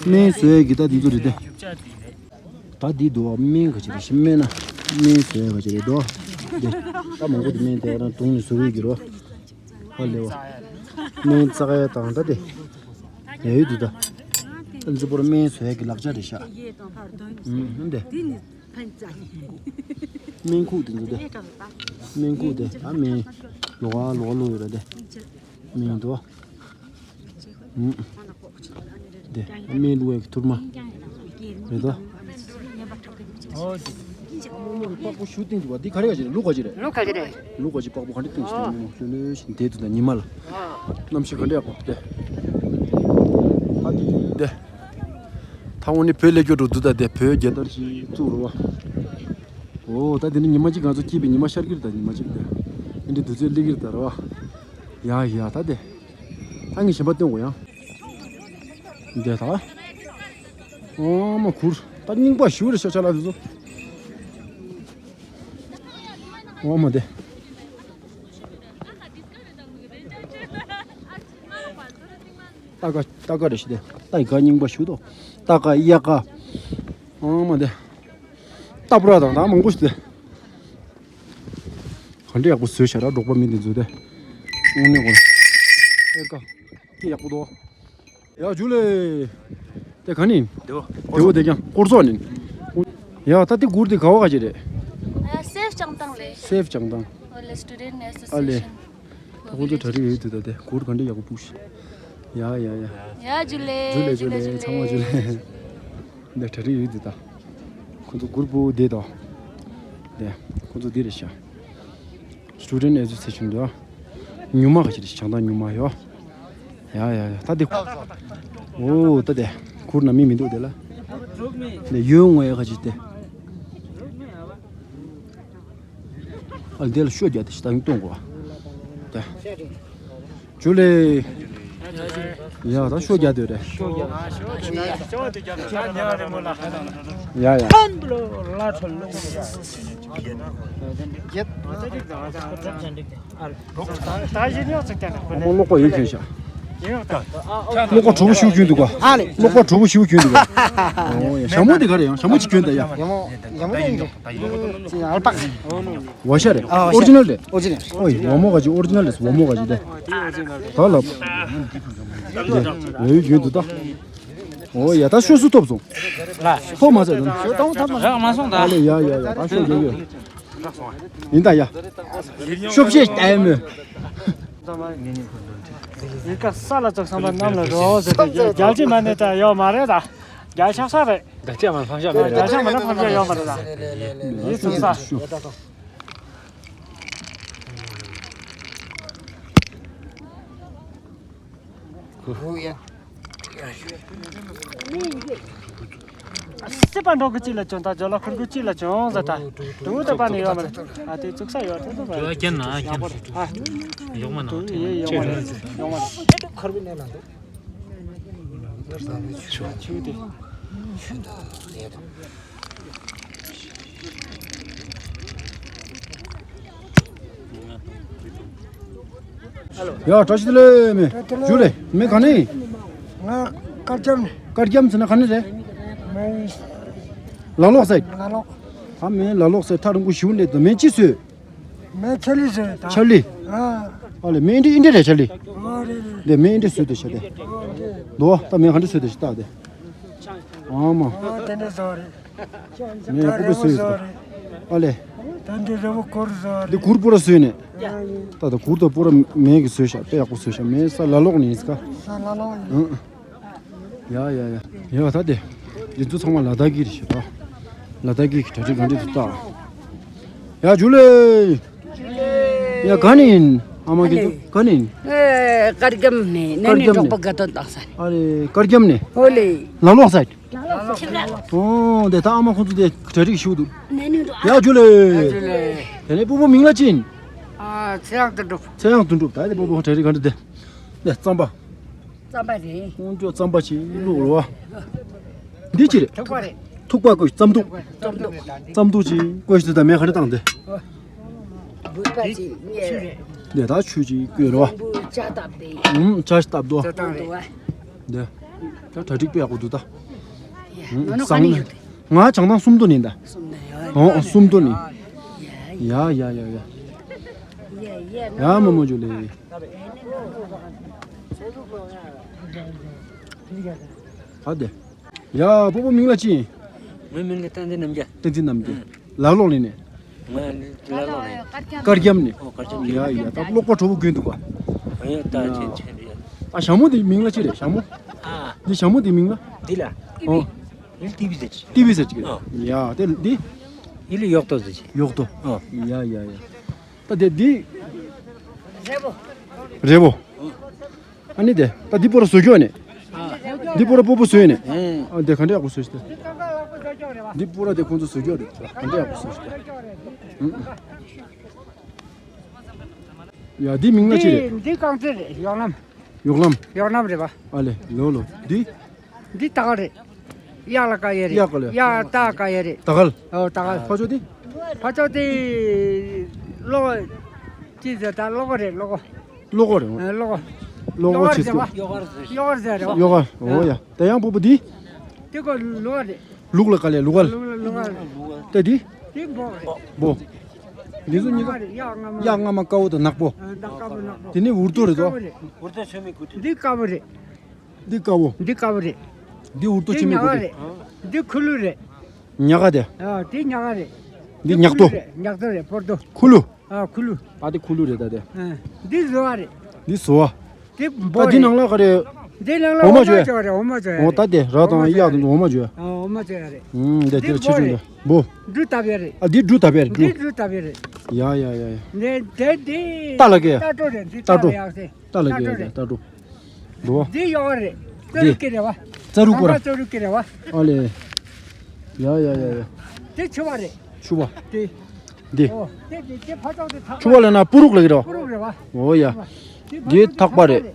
སྨན་བཟོ་ཡ་གི་ད་འདི་ཚོ་རེད་དེ། ད་འདི་འདུག་སྨན་ག་ཅིག་རེད་ཤི། སྨན་སྣ། སྨན་བཟོ་ཡ་ག་ཅིག་རེད་འདུག་འདི། ད་མང་པོ་འདི་སྨན་དེ་རང་དུང་ནས་བཟོ་གི་ཡོད་ཀྱི་རོ། ཧ་ལས་བ། སྨན་བཙག་ཡ་དང་ད་དེ། ཡ་ཡོད་འདུག་ད། ད་འདི་པོར་སྨན་བཟོ་ཡ་གི་ལག་ཆ་རེད་ཤག་ཨུམ་འདི། སྨན་ཁུག་དེ་འདུག་དེ། སྨན་ཁུག་དེ་ད་སྨན། ལོག་ལོག་ལོག་ཡོད་ར་དེ། སྨན་འདུག་ཨུམ། དེ་སྨན་བླུག་ཡ་གི་ཐུར་མ། རེད་དོ། པགས་པོ་ཞུ་སྟེང་དུ་བ་འདི་ག་རེ་ག་ཅིག་རེད། ལུག་ག་ཅིག་རེད། ལུག་ག་ཅིག་རེད། ལུག་ག་ཅིག་པགས་པོ་ག་འདྲ་སྟེང་ཞིག་ཨོ། ནས་མོ་ཤོད་ལོས་ཤིག་འདས་དུ་ད་ཉི་མ་ལ། གནམ་གཤིས་ག་འདྲ་ཡག་པོ་དེ། ད་འདི་དེ། ད་འོ་ནི་བོད་སླེབས་རྒྱུ་འགྲོ་འདུག་ད་དེ་བོད་རྒྱལ་དར་ཞིག་བཙུགས་རོ་བ། ཨོ་ད་དེ་ནི་ཉི་མ་གཅིག་ང་ཚོ་སྐྱིད་པའི་ཉི་མ་ཤར་གི་རེད་ད། ཉི་མ་གཅིག་དེ། འདི་འདི་དུས་ཚོད་སླེབས་ཀྱི་རེད་ད་ར་བ། ཡ་ཡ་ད་དེ། ད་ངས་གཞན་པ་སྟོན་དགོས་ཡང་། འདི་ད། ཨོ་མ་གུར། ད་རྙིང་པ་ཞུ་རེ་ཤ་ཆ་ལ་དེ་ཚོ། ཨོ་མ་དེ། ཏ་ཀ་ཏ་ཀ་རེ་ཤི་དེ། ཏ་ཀ་རྙིང་པ་ཞུ་དོ། ཏ་ཀ་ཡ་ཀ་ཨོ་མ་དེ། ཏ་པུ་ར་དང་ད་མང་པོ་ཞིག་དེ། ག་འདྲ་ཡག་པོ་བཟོས་ཤག་ར་འབྲོག་པ་མི་འདི་ཚོ་དེ། དངོས་གནས་གོ། ཨེ་ཀ་ཀི་ཡག་པོ་འདུག་ཡ་ཇུ་ལེ། དེ་ག་ནི། དེ་བོ། དེ་བོ་དེ་ཀྱང་སྐོར་ཚོགས་ནི། ཡ་ད་དེ་གུར་དེ་ག་བ་ག་ཅི་རེད། ཨ་སེབ་བྱང་ཐང་ལེ། སེབ་བྱང་ཐང་། ཨོ་ལེ་སི་ཊུ་ཌེན་ཊི་ཨེ་སོ་སི་ཨེ་ཤན། ད་ཁོང་ཚོ་གྲ་སྒྲིག་ཡོད་དུས་ད་དེ་གུར་ག་འདྲ་ཡག་པོ་སྤུག་ཤག་ཡ་ཡ་ཡ། ཡ་ཇུ་ལེ། ཇུ་ལེ་ཇུ་ལེ་ཚང་མ་ཇུ་ལེ། འདི་གྲ་སྒྲིག་ཡོད་འདི་ད། ཁོ་ཚོ་གུར་པོ་བསྡད་དོ། འདི་ཁོ་ཚོ་འདི་རེད་ཤག Student Association འདི། ཉུ་མ་ག་ཅི་རེད་བྱང་ཐང་ཉུ་མ་ཡོ། ཡ་ཡ་ཡ་ད་འདི། འོ་ད་འདི། གུར་ན་མི་མི་འདུག་འདི་ལ། འདི་ཡོད་ངོ་ཡ་ག་ཅི་དེ། ཨ་འདི་ལ་ཤོ་རྒྱག་དེ་ཞིག་ད་ཡིན་གཏོང་གོ། ད། ཇུ་ལེ། ཡ་ད་ཤོ་རྒྱག་དེ་རེད། ཡ་ཡ། ད་གཞི་ཉོག་ཚིག་ཀྱང་ནི་ཁོ་མོ་ནི་གློག་པ་ཡོད་གྱོན་ཤག་ཡིན་ཡོད་ད། གློག་པ་གྲོགས་པོ་ཞིག་གྱོན་འདུག་ག་ཨ་ལེ། གློག་པ་གྲོགས་པོ་ཞིག་གྱོན་འདུག་ག་ཨོ་ཡ་ཞྭ་མོ་དེ་ག་རེ་ཡང་ཞྭ་མོ་ཅིག་གྱོན་ད་ཡ། ཡ་མོ་ཡ་མོ་ཡིན་གྱི། ཅི་ཨལ་པ། ཝ་ཤ་རེད། ཨ་ཝ་ཤ། ཨོ་རི་ཇི་ནལ་རེད། ཨོ་རི་ཇི་ནལ། ཨོ་ཡ་ཝ་མོ་ག་ཅི་ཨོ་རི་ཇི་ནལ་རེད་ཝ་མོ་ག་ཅི་དེ། ད་ལབ། འདི་ཝ་ཡོད་གྱོན་འདུག་ད། ཨོ་ཡ་ད་ཤོ་སུ་ཐོབ་སོང་། ལ། ཐོབ་མ་ཚད་དང་། ཤོ་ཐོབ་ཐོབ་མ་ཚད། རག་མ་སོང་ད། ཨ་ལེ་ཡ་ཡ་ཡ་ད་ཤོ་གྱོན་གྱོན། ཡིན་ད་ཡ། ཤོབ་ཤེས་ལྟ་ཡ་མོད། ཡིན་ཀ་ས་ལ་ཙོག་བསམ་པ་གནམ་ལ་རོ་ཟེར་ཏེ་རྒྱལ་ཅི་མ་ནི་ད་ཡོད་མ་རེད་ད། རྒྱལ་ཆགས་ས་རེད། རྒྱལ་ཆགས་མ་ཕམ་ཤ་མེད་རྒྱལ་ཆགས་མ་ན་ཕམ་ཤ་ཡོད་མ་རེད་ད། ཡིན་ཙོག་ས། སྲིད་པ་འགྲོ་གི་གཅིག་ལ་བྱོན་དང་ཇོ་ལ་ཁུར་གི་གཅིག་ལ་བྱོན་ཟེར་ད། དུ་ད་པ་ནི་ཡོད་མ་རེད། ཨ་དེ་བཙུགས་ས་ཡོད་དེ་ད་པ་རེད། ཡོད་ཀྱང་ན་ཡོད་མ་རེད། ཡོད་མ་རེད། ཡོད་མ་རེད། ཁར་བི་ནས་ལ་འདུག་ཆུ་དེ། ཡ་བཀྲ་ཤིས་བདེ་ལེགས་མེ། བཀྲ་ཤིས་བདེ་ལེགས། ཇུ་ལེ་མེ་ག་ནས་ཡིན། ང་དཀར་རྒྱམ་ནས། དཀར་རྒྱམ་ཟེར་ན་ག་ནས་རེད། མེ། ལ་ལོག་སའིད། ལ་ལོག་ཨ་མེ་ལ་ལོག་སའིད་ཐག་རིང་པོ་ཞིག་འདུག་མེ་ཅི་བཟོས། མེ་ཆ་ལི་བཟོས་ད། ཆ་ལི། ཨ། ཨ་ལེ་མེ་འདི་ཨིན་འདྲ་རེད་ཆ་ལི། ཨ་རེད་རེད། ལེ་མེ་ཨིན་འདྲ་བཟོས་ཏེ་ཤ་དེ། ཨ་རེད། དོ་ད་མེ་ག་འདྲ་བཟོས་ཏེ་ཤ་ད་དེ། ཨ་མ། ཨ་དེ་འདྲ་བཟོ་རེད། མེ་ད་ཀུ་པེ་རི་བོ་བཟོས་བཟོ་ཡོད་རེད། ཨ་ལེ། ད་འདི་རི་བོ་གུར་བཟོ་རེད། འདི་གུར་པོ་ར་བཟོས་ནས། ད་ད་གུར་དང་པོ་ར་མེ་གི་བཟོས་ཤག་དཔེ་ཡག་པོ་བཟོས་ཤག་མེ་ས་ལ་ལོག་ནས་ཡིན་ས་ཀ་ས་ལ་ལོག་ཡིན། ཡ་ཡ་ཡ། ཡ་ད་དེ། འདི་ཚོ་ཚང་མ་ལ་དྭགས་ཀྱི་རེད་ཤག་ད། ལ་དྭགས་ཀྱི་གྲ་སྒྲིག་ག་འདྲ་འདུག་ད། ཡ་ཇུ་ལེ། ཡ་ག་ནས་ཡིན། ཨ་མ་གི་ཨ་ལེ། ག་ནས་ཡིན། ཨེ་དཀར་རྒྱམ་ནས་ནས་དཀར་ནས་རྒྱམ་འབྲོག་པ་དགའ་སྟོན་བཏང་ས་རེད། ཨ་རེ་དཀར་རྒྱམ་ནས། ཨོ་ལེ། ལ་ལོག་སའིད། ལ་ལོག་སའིད། ཨོ་དེ་ད་ཨ་མ་ཁོང་ཚོ་དེ་གྲ་སྒྲིག་ཞུ་འདུག་ནས་ནས་འགྲོ་ཡ་ཇུ་ལེ། ཇུ་ལེ། དེ་ནས་སྤོ་བོ་མིང་ལ་ཅི་ཡིན། ཨ་ཚེ་དབང་དོན་གྲུབ། ཚེ་དབང་དོན་གྲུབ་ད་དེ་སྤོ་བོ་གྲ་སྒྲིག་ག་འདྲ་དེ། དེ་རྩམ་པ། རྩམ་པ་རེད། ཁོང་ཚོ་རྩམ་པ་ཅིག་བླུགས་རོ། འདི་ཅི་རེད། ཐུག་པ་རེད། ཐུག་པ་བསྐོལ་རྩམ་ཐུག་རྩམ་ཐུག་རྩམ་ཐུག་ཅིག་བསྐོལ་ཞིག་ད་མེ་ག་རེ་བཏང་སྟེ། འབུད་པ་ཅིག་རྙེད་རེད། འདི་ད་ཆུ་ཅིག་བསྐོལ་རོ། འབུ་ལྕགས་བཏབ་སྟེ། ཨུམ་ལྕགས་བཏབ་དོ། ལྕགས་བཏབ་རེད། འདི་ད་གྲ་སྒྲིག་དཔེ་ཡག་པོ་འདུག་ད། ཡ་ཨུམ་ནོ་ནོ་ག་ནས་ཡོད་དེ། ང་བྱང་ཐང་སུམ་མདོ་ནས་ད། སུམ་མདོ་ཡོད། ཨོ་སུམ་མདོ་ནས། ཡ་ཡ་ཡ་ཡ། ཡ་ཡ་ཡ་མ་མོ་ཇུ་ལེ། ཨ་དེ། ཡ་སྤོ་བོ་མིང་ལ་ཅི་ཡིན། ངའི་མིང་ལ་བསྟན་འཛིན་རྣམ་རྒྱལ། བསྟན་འཛིན་རྣམ་རྒྱལ། ལ་ལོག་ནས་ནས། ང་ནི་ལ་ལོག་ནས། དཀར་རྒྱམ་ནས། ཨོ་དཀར་རྒྱམ་ནས། ཡ་ཡ་ད་གློག་པ་གྲོགས་པོ་དགོས་འདུག་ག་ཡ་ད་ཡ། ཆེན་ཆེན་རེད། ཨ་ཞྭ་མོ་དེ་མིང་ལ་ཅི་རེད་ཞྭ་མོ། ཨ། འདི་ཞྭ་མོ་དེ་མིང་ལ། འདི་ལ། ཨོ། འདི་ལ་ཏི་བི་ཟེར་གི། ཏི་བི་ཟེར་གི། ཨོ། ཡ་དེ་འདི། འདི་ལ་གཡོག་ཏོ་ཟེར་གི། གཡོག་ཏོ། ཨོ། ཡ་ཡ་ཡ། ད་དེ་འདི། རེད་པོ། རེད་པོ། ཨ་ནི་དེ་ད་འདི་པོ་ར་བཟོ་རྒྱུ་ཨ་ནི། འདི་པོ་ར་སྤོ་བོ་བཟོས་ནས། ཨ་དེ་ག་འདྲ་ཡག་པོ་བཟོས་ཤག་འདི་པོ་ར་དེ་ཁོང་ཚོ་བཟོ་རྒྱུ་རེད་ག་འདྲ་ཡག་པོ་བཟོས་ཤག་ཡ་འདི་མིང་ལ་ཅི་རེད། འདི་འདི་རྐང་རྩེད་རེད་གཡོག་ལམ། གཡོག་ལམ། གཡོག་ལམ་རེད་པ། ཨ་ལེ་ལོ་ལོ་འདི། འདི་ད་ག་རེད། གཡག་ལ་ཀ་ཡེ་རེད། གཡག་ལ། གཡག་ད་ཀ་ཡེ་རེད། ད་ག་ལ། ཨོ་ད་ག་ལ། ཕ་ཆོ་དེ། ཕ་ཆོ་དེ། ལོ། ཅི་ཟེར་ད་ལོ་གོ་རེད་ལོ་གོ། ལོ་གོ་རེད། ཨ་ལོ་གོ། ལོ་གོ་ཆེ་ཟེར་བ། ཡོ་གར་ཟེར་རེད་བ། ཡོ་གར་ཨོ་ཡ་ད་ཡང་སྤོ་བོ་དེ། དེ་གོ་ལོ་ག་རེད། ལུག་ལ་ཀ་ལས་ལུག་ག་ལ། ལུག་ལ་ལུག་ག་ལ། ད་དེ། དེ་འབོ་རེད། འབོ། འདི་ཚོ་གཉིས་ཀ། གཡག་རྔ་མ། གཡག་རྔ་མ་དཀར་པོ་དང་ནག་པོ། ཨ་ད་དཀར་པོ་ནག་པོ། དེ་ནི་འུར་རྡོ་རེད་དོ། འུར་རྡོ་ཆེན་མོ་དགུ་དེ། འདི་དཀར་པོ་རེད། འདི་དཀར་པོ། འདི་དཀར་པོ་རེད། འདི་འུར་རྡོ་ཆེན་མོ་དགུ་དེ། འདི་ཉག་ག་རེད། འདི་ཁུ་ལུ་རེད། ཉག་ག་དེ། ཨ་དེ་ཉག་ག་རེད། འདི་ཉག་ཏོ། ཉག་ཏོ་རེད་ཕོར་ཏོ། ཁུ་ལུ། ཨ་ཁུ་ལུ། ད་དེ་ཁུ་ལུ་རེད་ད་དེ། ཨ་འདི་བཟོ་བ་རེད། འདི་བཟོ་བ། དེ་འབོ་རེད། ད་འདི་ནང་ལ་ག་རེ། འདི་ནང་ལ་འོ་མ་འོ་མ་བྱོས། བྱོས་རེད། འོ་མ་བྱོས་ཡ་འོ་རེད། ད་དེ་ར་དང་གཡག་དང་འོ་མ་བྱོས། ཨ། འོ་མ་བྱོས་ཡ་རེད། ཨུམ། འདི་འདི་འདིར་ཕྱི་འབོ་ཆུང་རེད། དུ་འབོ། འབྲུ་བཏབ་ཡ་རེད། ཨ། འདི་འབྲུ་བཏབ་ཡ་རེད། འདི་འབྲུ། འབྲུ་བཏབ་ཡ་རེད། ཡ་ཡ་ཡ་ཡ། འདི་དེ་འདི། རྟ་ལ་སྐད། རྟ་སྒྲོ་རེད། འདི་རྟ་སྒྲོ། རྟ་ཡག་སེ། རྟ་ལ་སྐད། རྟ་སྒྲོ་རེད། རྟ་སྒྲོ། འདུག་བ། འདི་གཡག་རེད། རྩ་རུ་སྐད་རེད་བ། རྩ་རུ་སྐོར། རྩ་རུ་སྐད་རེད་བ། ཨ་ལེ། ཡ་ཡ་ཡ་ཡ། འདི་ཕྱུ་པ་རེད། ཕྱུ་པ། འདི། འདི། འོ། འདི་འདི་འདི་ཕ་ཚོགས་འདི་ཐག་ཕྱུ་པ་ལབ་ན་སྤུ་རུག་ལབ་ཀྱི་རེད་བ། སྤུ་རུག་རེད་བ། འོ་ཡ། འདི་ཕ་འདི་ཚོགས་ཐག་པ་རེད།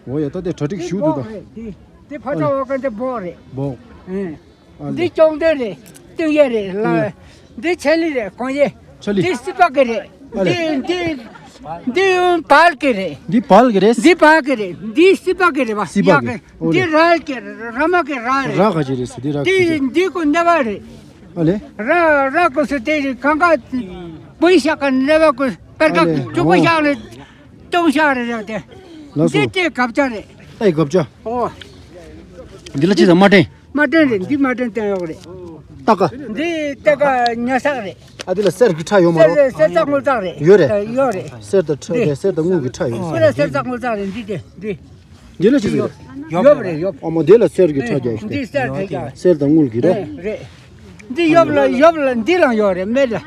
འོ་ཡ། ད་དེ་གྲ་སྒྲིག་ཞུ་འདུག་ད། འདི་སྦོག་རེད། འདི་འདི་ཕ་ཚོགས་འོག་གི་འདི་སྦོག་རེད། སྦོག་ཨེ། ཨ་ལེ། འདི་ཅོང་ཏེ་རེད། སྟོན་ཡས་རེད་ལ། སྟོན་ཡས། འདི་ཆ་ལི་རེད། གོང་ཡས། ཆ་ལི། འདི་སྲིད་པ་གི་རེད། ཨ་ལེ། འདི་འདི་འདི་བལ་གི་རེད། འདི་བལ་གི་རེད། འདི་བལ་གི་རེད། འདི་སྲིད་པ་གི་རེད་བ། སྲིད་པ་ཡག་གི། གི། ཨོ་འདི་ལེ། རལ་གི་རེད། ར་མ་གི་རལ་རེད། ར་ག་ཅི་རེད་ཟེར། འདི་ར་འདི་གི་ཅི། འདི་ཀོ་ནེ་བ་རེད། ཨ་ལེ། ར་ར་ཀོ་སུ་དེ་རེད། གང་ག་པུས་ཤག་ག་ནེ་བ་ཀོ་པར་ཨ་ལེ། ག་ཅུ་ཀོ་ཨོ། ཤག་རེད། སྟོང་ཤག་རེད་རེད་དེ། ལགས་སོ། འདི་དེ་གབ་ཆ་རེད། ཨེ། གབ་ཆ། ཨོ། འདི་ལ་ཅི་ཟེར། མ་ཏྲེན། མ་ཏྲེན་རེད། འདི་མ་ཏྲེན་བསྟན་ཡོག་རེད། ཏ་ཀ་འདི་ཏ་ཀ་ཉ་སག་རེད། ཨ། འདི་ལ་གསེར་གྱི་ཁྲ་ཡོད་མ་རེད། གསེར་གསེར་རྩ་དངུལ་རྩ་རེད། ཡོད་རེད། ཨ། ཡོད་རེད། གསེར་དང་ཁྲ། འདི་གསེར་དང་དངུལ་གྱི་ཁྲ་ཡོད། ཁོ་ལ་གསེར་རྩ་དངུལ་རྩ་རེད། འདི་དེ་འདི། འདི་ལ་ཅི་ཟེར། ཡོད་རེད་ཡོད། ཨ་མ། འདི་ལ་གསེར་གྱི་ཁྲ་རྒྱག་ཤི། འདི་གསེར་ཁྲ་རྒྱག་གསེར་དང་དངུལ་གྱི་རེད། རེད་རེད། འདི་ཡོད་ལ་ཡོད་ལ། འདི་ལ་ཡོད་རེད། སྨད་ལ།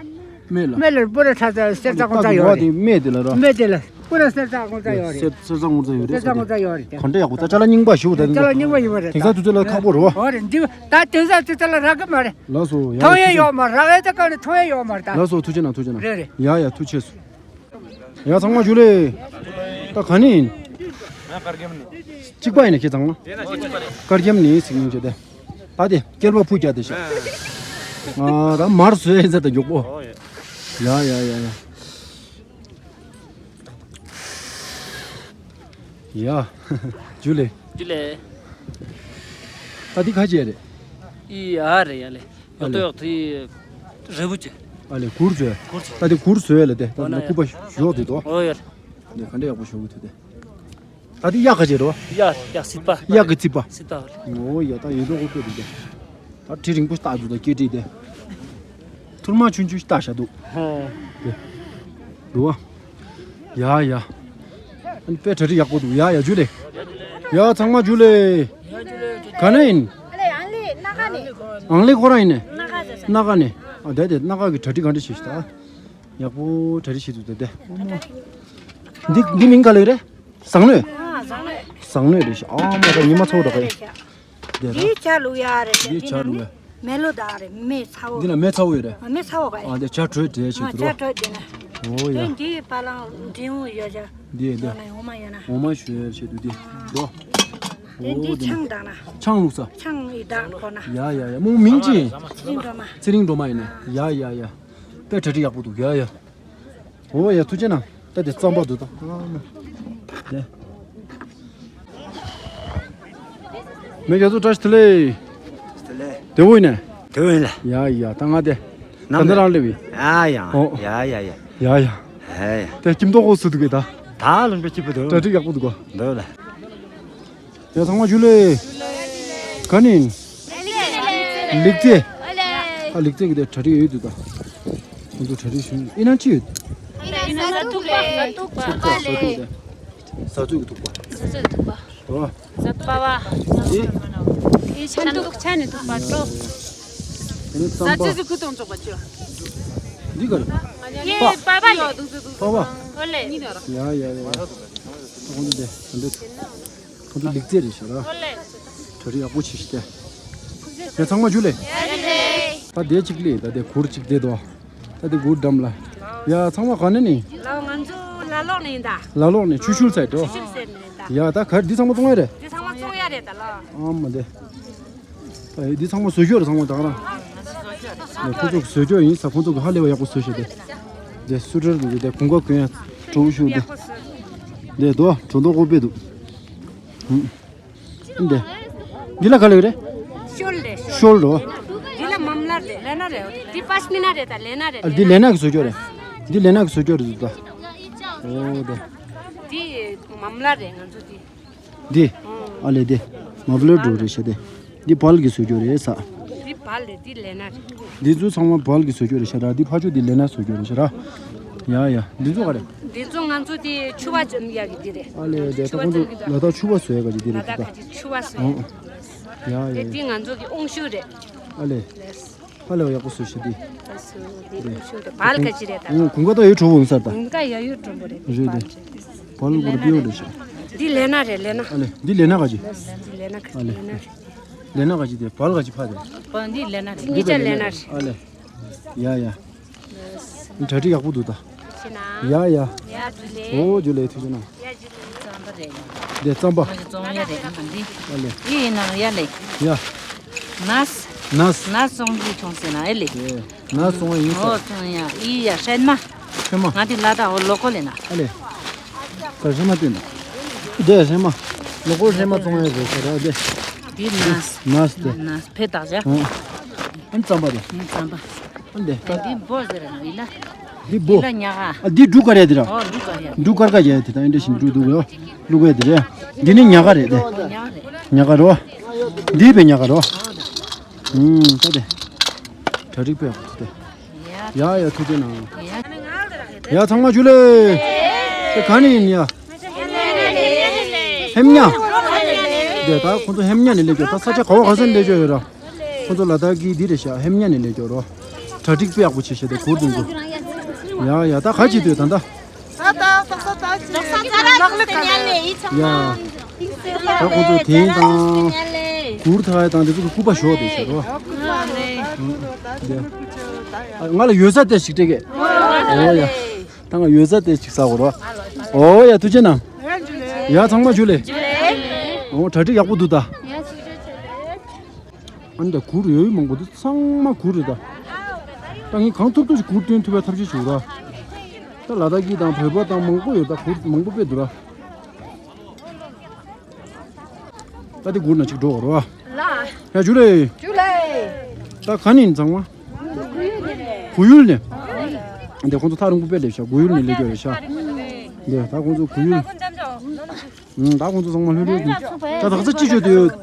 སྨད་ལ། སྨད་ལ་པུ་ར་ཁྲ་ཚ་གསེར་རྩ་དངུལ་རྩ་ཡོད་རེད། སྨད་དེ་ལ་ར། སྨད་དེ་ལ་པུ་ར་གསེར་རྩ་དངུལ་རྩ་ཡོད་རེད། གསེར་གསེར་རྩ་དངུལ་རྩ་ཡོད་རེད། གསེར་རྩ་དངུལ་རྩ་ཡོད་རེད། ག་འདྲ་ཡག་པོ། ད་ཅ་ལག་རྙིང་པ་ཞིག་ད། ཅ་ལག་རྙིང་པ་ཡོད་རེད། དེང་སང་དུས་ཚོད་ལ་ཁག་པོ་རེད་བ། འོ་རེད། འདི་ད་དེང་སང་དུས་ཚོད་ལ་རག་གི་མ་རེད། ལགས་སོ། ཡ་མཐོང་ཡ་ཡོད་མ་རེད། རག་ཡ་ད་ག་ནས་མཐོང་ཡ་ཡོད་མ་རེད་ད། ལགས་སོ། ཐུགས་རྗེ་གནང་། ཐུགས་རྗེ་གནང་། རེད་རེད། ཡ་ཡ། ཐུགས་རྗེ་ཆེ། ཡ། ཚང་མ་ཇུ་ལེ། ད་ག་ནས་ཡིན། ང་དཀར་རྒྱབ་ནས། གཅིག་པ་ཡིན་ན་ཁྱེད་ཚང་མ། དཀར་རྒྱབ་ནས་ཟིག་ཡིན་བྱས་ཏེ། ད་དེ་སྐྱེལ་པ་ཕུ་རྒྱག་དེ་ཤག་ང་ད་མར་བཟོས་ཡིན་ཟེར། ད་མགྱོགས་པོ། ཡ་ཡ་ཡ་ཡ། ཡ། ཇུ་ལེ། ཇུ་ལེ། ད་འདི་ག་བྱས་རེད། ཨི་ཨ་རེད་ཡ་ལེ། ཡོད་དོ་ཡོད་དེ་རེ་བུ་ཅེ། ཨ་ལེ། གུར་བཟོས། གུར་བཟོས། ད་དེ་གུར་བཟོས་ལ་དེ་ད་ཨོ་ན་ཡ། སྐུད་པ་ཞོག་དེ་དོ། ཨོ་ཡ། དེ་ག་འདྲ་ཡག་པོ་ཞོག་གི་ཐུག་དེ། ད་དེ་གཡག་ག་བྱས་རེད། གཡག་གཡག་སྲིད་པ། གཡག་གི་རྩིད་པ། སྲིད་པ། ཨོ་ཡ། ད་ཡོད་དོ་གུར་བཟོས་དེ། ད་གྲི་རིང་པོ་བཏགས་འདུག་ད་སྐེ་གྲི་དེ། ཐུར་མ་ཆུང་ཆུང་བཏགས་བཞག་འདུག་ཧེ། འདུག་བ། ཡ་ཡ། ཨ་ནི་དཔེ་གྲ་སྒྲིག་ཡག་པོ་འདུག་ཡ་ཡ། ཇུ་ལེ། ཡ། ཚང་མ་ཇུ་ལེ། ག་ནས་ཡིན། ཨ་ལེ། ཨང་ལི་སྣ་ཁ་ནས། ཨང་ལི་ཁོ་རང་ཡིན་ནས། སྣ་ཁ་ཟེར་ས། སྣ་ཁ་ནས། ཨ། དེ་དེ་སྣ་ཁ་གི་གྲ་སྒྲིག་ག་འདྲ་བྱེད་ཤི་ད། ཡག་པོ་གྲ་སྒྲིག་བྱེད་འདུག་ད་དེ། འདི་འདི་མིང་ག་ལབ་རེད། ཟངས་སྣོད། ཨ། ཟངས་སྣོད། ཟངས་སྣོད་རེད་ཤག་ཨ་མ། ད་ཉི་མ་ཚ་བོ་འདྲ་ག་ཡ། དེ་ལ། འདི་ཇ་བླུག་ཡ་རེད། འདི་ཇ་བླུག་ཡ། མེ་ལོ་དག་རེད། མེ་ཚ་བོ། འདི་ན་མེ་ཚ་བོ་ཡོད་རེད། ཨ། མེ་ཚ་བོ་ག་ཡ། ཨ། དེ་ཇ་དྲོད་དེ་བྱེད་ཨ། དུ་ཇ་རོ། དྲོད་དེ་ན། ཨོ་ཡ། དེ་འདི་པ་ལང་འབྲིང་བོ་ཡོད་ཇ། འདི་འདི། ཡོད་ན་འོ་མ་ཡོད་ན། འོ་མ་ཞོས་བྱེད་དུ་འདི་འགྲོ། དེ་འདི་ཨོ་དེ་ན། ཆང་དག་ན། ཆང་བླུགས་ས། ཆང་ཡི་དག་གོ་ན། ཡ་ཡ་ཡ། མོ་མིང་ཅི། ཚེ་རིང་སྒྲོལ་མ། ཚེ་རིང་སྒྲོལ་མ་ཡིན་ན། ཡ་ཡ་ཡ། དཔེ་གྲ་སྒྲིག་ཡག་པོ་འདུག་ཡ་ཡ། ཨོ་ཡ། ཐུགས་རྗེ་གནང་། ད་དེ་རྩམ་པ་འདུག་ད། དེ། མི་རྒྱ་མཚོ་བཀྲ་ཤིས་བདེ་ལེགས། བདེ་ལེགས། བདེ་པོ་ཡིན་ནས། བདེ་པོ་ཡིན་ལ། ཡ་ཡ། ད་ང་དེ། ད་ནམ་ལྟ་རང་སླེབས་ཡིན། ཡ་ཡ། ཨོ། ཡ་ཡ་ཡ། ཡ་ཡ། ཨེ་ཡ། དེ་ཁྱིམ་ཐོག་ཁོག་སུ་འདུག་གི་ད། ད་ལུང་པའི་སྐྱིད་པོ་འདུག་གྲ་སྒྲིག་ཡག་པོ་འདུག་གོ། འདུག་ལ། ཡ། ཚང་མ་ཇུ་ལེ། ག་ནས་ཡིན། ལིག་ཙེ། ཨ། ལིག་ཙེ་གི་དེ་གྲ་སྒྲིག་ཡོད་འདུག་ད། ཁོང་ཚོ་གྲ་སྒྲིག་ཞུ་ཡིན་ན་ཅི་ཡོད། ཨ་ལེ། ཟ་ཐུག་ལེ། ཐུག་པ། ཟ་ཐུག་ལེ། ཟ་ཐུག་གི་ཐུག་པ། ཟ་ཐུག་ཐུག་པ། ཨོ། ཟ་པ་བ། འདི། འདི་ཆ་འདུག་ཆ་ནས་ཐུག་པ་སྤྲོ། འདི་ཟ་རྩམ་པ། ཅི་ཟིག་ཁུ་གཏོང་ཆོག་པ་ཅོ། འདི་ག་རེད། ཡེ་པ། པ་བ་ལེ། པ་བ། ཨོ་ལེ། ཡ་ཡ་ཡ། ཁོང་ཚོ་དེ་འདི། ཁོང་ཚོ་ལིག་ཙེ་རེད་ཤག་ར། གྲ་སྒྲིག་ཡག་པོ་བྱེད་ཤི་སྟེ། ཡ། ཚང་མ་ཇུ་ལེ། ད་དེ་གཅིག་ལས་ད་དེ་གུར་གཅིག་དེ་དོ། ད་དེ་གུར་འགྲམ་ལ། ཡ། ཚང་མ་ག་ནས་ནི། ལ་ང་ཚོ་ལ་ལོག་ནས་ཡིན་ད། ལ་ལོག་ནས། ཆུ་ཤུལ་ཚ་དོ། ཆུ་ཤུལ་ཟེར་ནས་ད། ཡ། ད་ག་འདི་ཚང་མ་བཙོང་ཡ་རེད། འདི་ཚང་མ་བཙོང་ཡ་རེད་ད་ལ། ཨ་མ་དེ། ད་འདི་ཚང་མ་བཟོ་རྒྱུ་རེད། ཚང་མ་ད་ག་རང་། ཁོང་ཚོ་གི་བཟོ་རྒྱུ་ཡིན་ས། ཁོང་ཚོ་གི་ཧ་ལས་པ་ཡག་པོ་བཟོས་ཤག་དེ། དེ་སུ་ཊར་འདུག་དེ་གོང་ཀ་གོན་ཡ་གྲོ་བོ་ཤུ་དེ། དེ་དོ་གྲོ་མདོག་ཁོག་པའི་འདུག་ཨུམ། འདི། འདི་ལ་ག་ལབ་རེད། ཤོལ་རེད། ཤོལ་རོ། འདི་ལ་མམ་ལ་རེད། ལེ་ན་རེད། འདི་པཤ་མི་ན་རེད་ད། ལེ་ན་རེད། ཨ། འདི་ལེ་ན་གི་བཟོ་རྒྱུ་རེད། འདི་ལེ་ན་གི་བཟོ་རྒྱུ་རེད་ད། ཨོ་དེ། འདི་མམ་ལ་རེད་ང་ཚོ་འདི། འདི། ཨ་ལེ་དེ། མ་བློ་འགྲོ་རེད་ཤག་དེ། འདི་བལ་གྱི་བཟོ་རྒྱུ་རེད་ས། འདི་བལ་རེད། འདི་ལེ་ན་རེད། འདི་ཚོ་ཚང་མ་བལ་གྱི་བཟོ་རྒྱུ་རེད་ཤག་ར། འདི་ཕ་ཆོས་འདི་ལེ་ན་བཟོ་རྒྱུ་རེད་ཤག་ར། ཡ་ཡ། འདི་ཚོ་ག་རེ། འདི་ཚོ་ང་ཚོ་དེ་ཕྱུ་པ་འཇམ་ཡག་གི་འདི་རེད། ཨ་ལེ་དེ་ད་ཁོང་ཚོ་ལ་དྭགས་ཕྱུ་པ་བཟོ་ཡག་ག་ཅིག་འདི་རེད། ལ་དྭགས་ཁ་ཅིག་ཕྱུ་པ་བཟོ་ཡག་ཡ་ཡ་དེ་ཡ། འདི་ང་ཚོ་གི་དབང་ཤུག་རེད། ཨ་ལེ། ཨ་ལེ་ཡག་པོ་བཟོས་ཤག་འདི། ཨ་སུ་འདི་དབང་ཤུག་རེད། བལ་ཁ་ཅིག་རེད་ད། ཨོ་གུང་ཀ་ད་ཡོད་གྲོ་བོ་ཡིན་ས་ད། གུང་ཀ་ཡ་ཡོད་གྲོ་བོ་རེད། རེད་དེ། བལ་གུར་པིའོ་རེད་ཤག་འདི་ལས་ན་རེད་ལས་ན། ཨ་ལེ་འདི་ལས་ན་ག་ཅིག་འདི་ལས་ན་ག་ཨ་ལེ། ཅིག་ལས་ན་རེད། ལས་ན་ག་ཅིག་དེ་བལ་ག་ཅིག་ཕ་དེ། བལ་འདི་ལས་ན་རེད། གཉིས་ཆ་ལས་ན་རེད། ཨ་ལེ། ཡ་ཡ། གྲ་སྒྲིག་ཡག་པོ་འདུག་ད། ཤི་ན། ཡ་ཡ། ཡ་ཇུ་ལེ། ཨོ་ཇུ་ལེ་ཐུགས་རྗེ་གནང་། ཡ་ཇུ་ལེ། རྩམ་པ་རེད། འདི་རྩམ་པ། ང་གི་བཙོང་ཡ་རེད་ཨ་འདི། ཨ་ལེ། ཡི་ཡིན་ནང་ཡ་ལེ། ཡ། ནས། ནས། ནས་བཙོང་གི་ཐོང་ཟེར་ན་ཨེ་ལེ། ཡ། ནས་བཙོང་ཡ་ཡིན་ས། ཨོ་བཙོང་ཡ་ཡི་ཡ་ཧྲན་མ། ཧྲན་མ། ང་འདི་ལ་དྭགས་ཨོ་ལོ་ཀོ་ལེ་ན། ཨ་ལེ། ད་ཧྲན་མ་སྟོན་ན། འདི་ཧྲན་མ། ལོ་ཀོ་ཧྲན་མ་བཙོང་ཡ་རེད་ཟེར་ར་འདི། འདི་ནས། ནས་དེ། ནས་ཕེ་དག་ཅག་ཨ། ཨ་རྩམ་པ་རེད། ཨ་རྩམ་པ། ཨ་འདི། འདི་འདི་བོ་ཟེར་ར་ཡི་ལ། འདི་བོ། ཡི་ལ་ཉ་ག་ཨ་འདི་འབྲུ་དཀར་ཡ་དེ་ར། ཨོ་འབྲུ་དཀར་ཡ། འབྲུ་དཀར་དཀར་ཡ་དེ་དང་འདྲ་ཞིང་འབྲུ་འདུག་ག་བླུག་ཡ་དེ་རེད། འདི་ནི་ཉ་ག་རེད་དེ། ཉ་ག་རེད། ཉ་ག་རེད་བ། འདི་བས་ཉ་ག་རེད་བ། ཨུམ་ད་དེ། གྲ་སྒྲིག་པས་དེ། ཡ་ཡ་ཐུགས་རྗེ་གནང་། ཡ་ཚང་མ་ཇུ་ལེ། དེ་ག་ནས་ཡིན་ཡ། ཧེམ་ཉ། དེ་ད་ཁོང་ཚོ་ཧེམ་ཉ་ནས་སླེབས་ཀྱོག་ད་ས་ཆ་ག་བ་ག་ས་ནས་སླེབས་ཀྱོག་ཡོད་ར། ཁོང་ཚོ་ལ་དྭགས་ཀྱི་འདི་རེད་ཤག་ཧེམ་ཉ་ནས་སླེབས་ཀྱོག་རོ། གྲ་སྒྲིག་དཔེ་ཡག་པོ་བྱེད་ཤག་དེ་གུར་དེ་ཚོ། ཡ་ཡ་ད་ག་ཅིག་སྡོད་ད་ད། ད་ད་ད་ད་ད་ད་ལག་ལེ་ག་ལེ། ཡ། ད་ཁོང་ཚོ་དེང་དང་། གུར་ཐག་ཡ་དང་དེ་ཚོ་གི་སྐུད་པ་ཞོག་དེ་ཤག་རོ། ང་ལ་ཡོད་ས་དེ་ཞིག་སྤྲད་གས། ཨོ་ཡ། ད་ང་ཡོད་ས་དེ་ཞིག་ཟ་དགོས་རོ། ཨོ་ཡ་ཐུགས་རྗེ་གནང་། ཡ་ཚང་མ་ཇུ་ལེ། ཨོ་གྲ་སྒྲིག་ཡག་པོ་འདུག་ད། ཨ་ནི་ད་གུར་ཡོད་མང་པོ་འདུག་ཚང་མ་གུར་རེད་ད། ད་ངས་གང་ཐུབ་ཐུབ་ཀྱིས་གུར་སྟོན་ཐུབ་པའི་ཐབས་ཤེས་བྱེད་ར། ད་ལ་དྭགས་ཀྱི་དང་བོད་པ་དང་མང་པོ་ཡོད་ད་གུར་མང་པོ་དཔེ་འདུག་ར། ད་དེ་གུར་ན་གཅིག་འགྲོ་གོ་ར། ལ། ཡ་ཇུ་ལེ། ཇུ་ལེ། ད་ག་ནས་ཡིན་ཚང་མ། གུ་ཡུལ་ནས། འདི་ཁོང་ཚོ་ཐག་རིང་པོ་དཔེ་སླེབས་ཤག་གུ་ཡུལ་ནས་སླེབས་ཀྱི་རེད་ཤག་འདི་ད་ཁོང་ཚོ་གུ་ཡུལ། ཨུམ། ད་ཁོང་ཚོ་ཚང་མ་ལྷོད་ལྷོད་ཀྱིས། ད་ད་ག་ས་ཅི་བྱོས་དུ་ཡོད།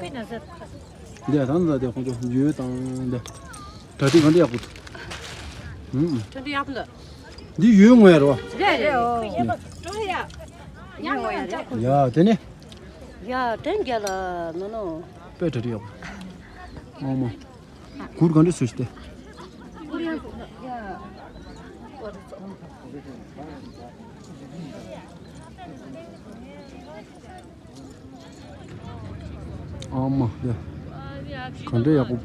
འདི་ད་ད་དེ་ཁོང་ཚོ་ཡོད་དང་འདི། གྲ་སྒྲིག་ག་འདྲ་ཡག་པོ་འདུག་ཨུམ། ད་འདི་ཡག་པོ་འདུག་འདི་ཡོད་ངོ་ཡ་རོ། རེད་རེད། ཡ་དེ་ནི། ཡ་དེ་རྒྱ་ལ་ནོ་ནོ། དཔེ་གྲ་སྒྲིག་ཡག་པོ། ཨོ་མ། གུར་ག་འདྲ་བཟོས་ཤི་སྟེ། ཨ་མ་ཡ། ག་འདྲ་ཡག་པོ།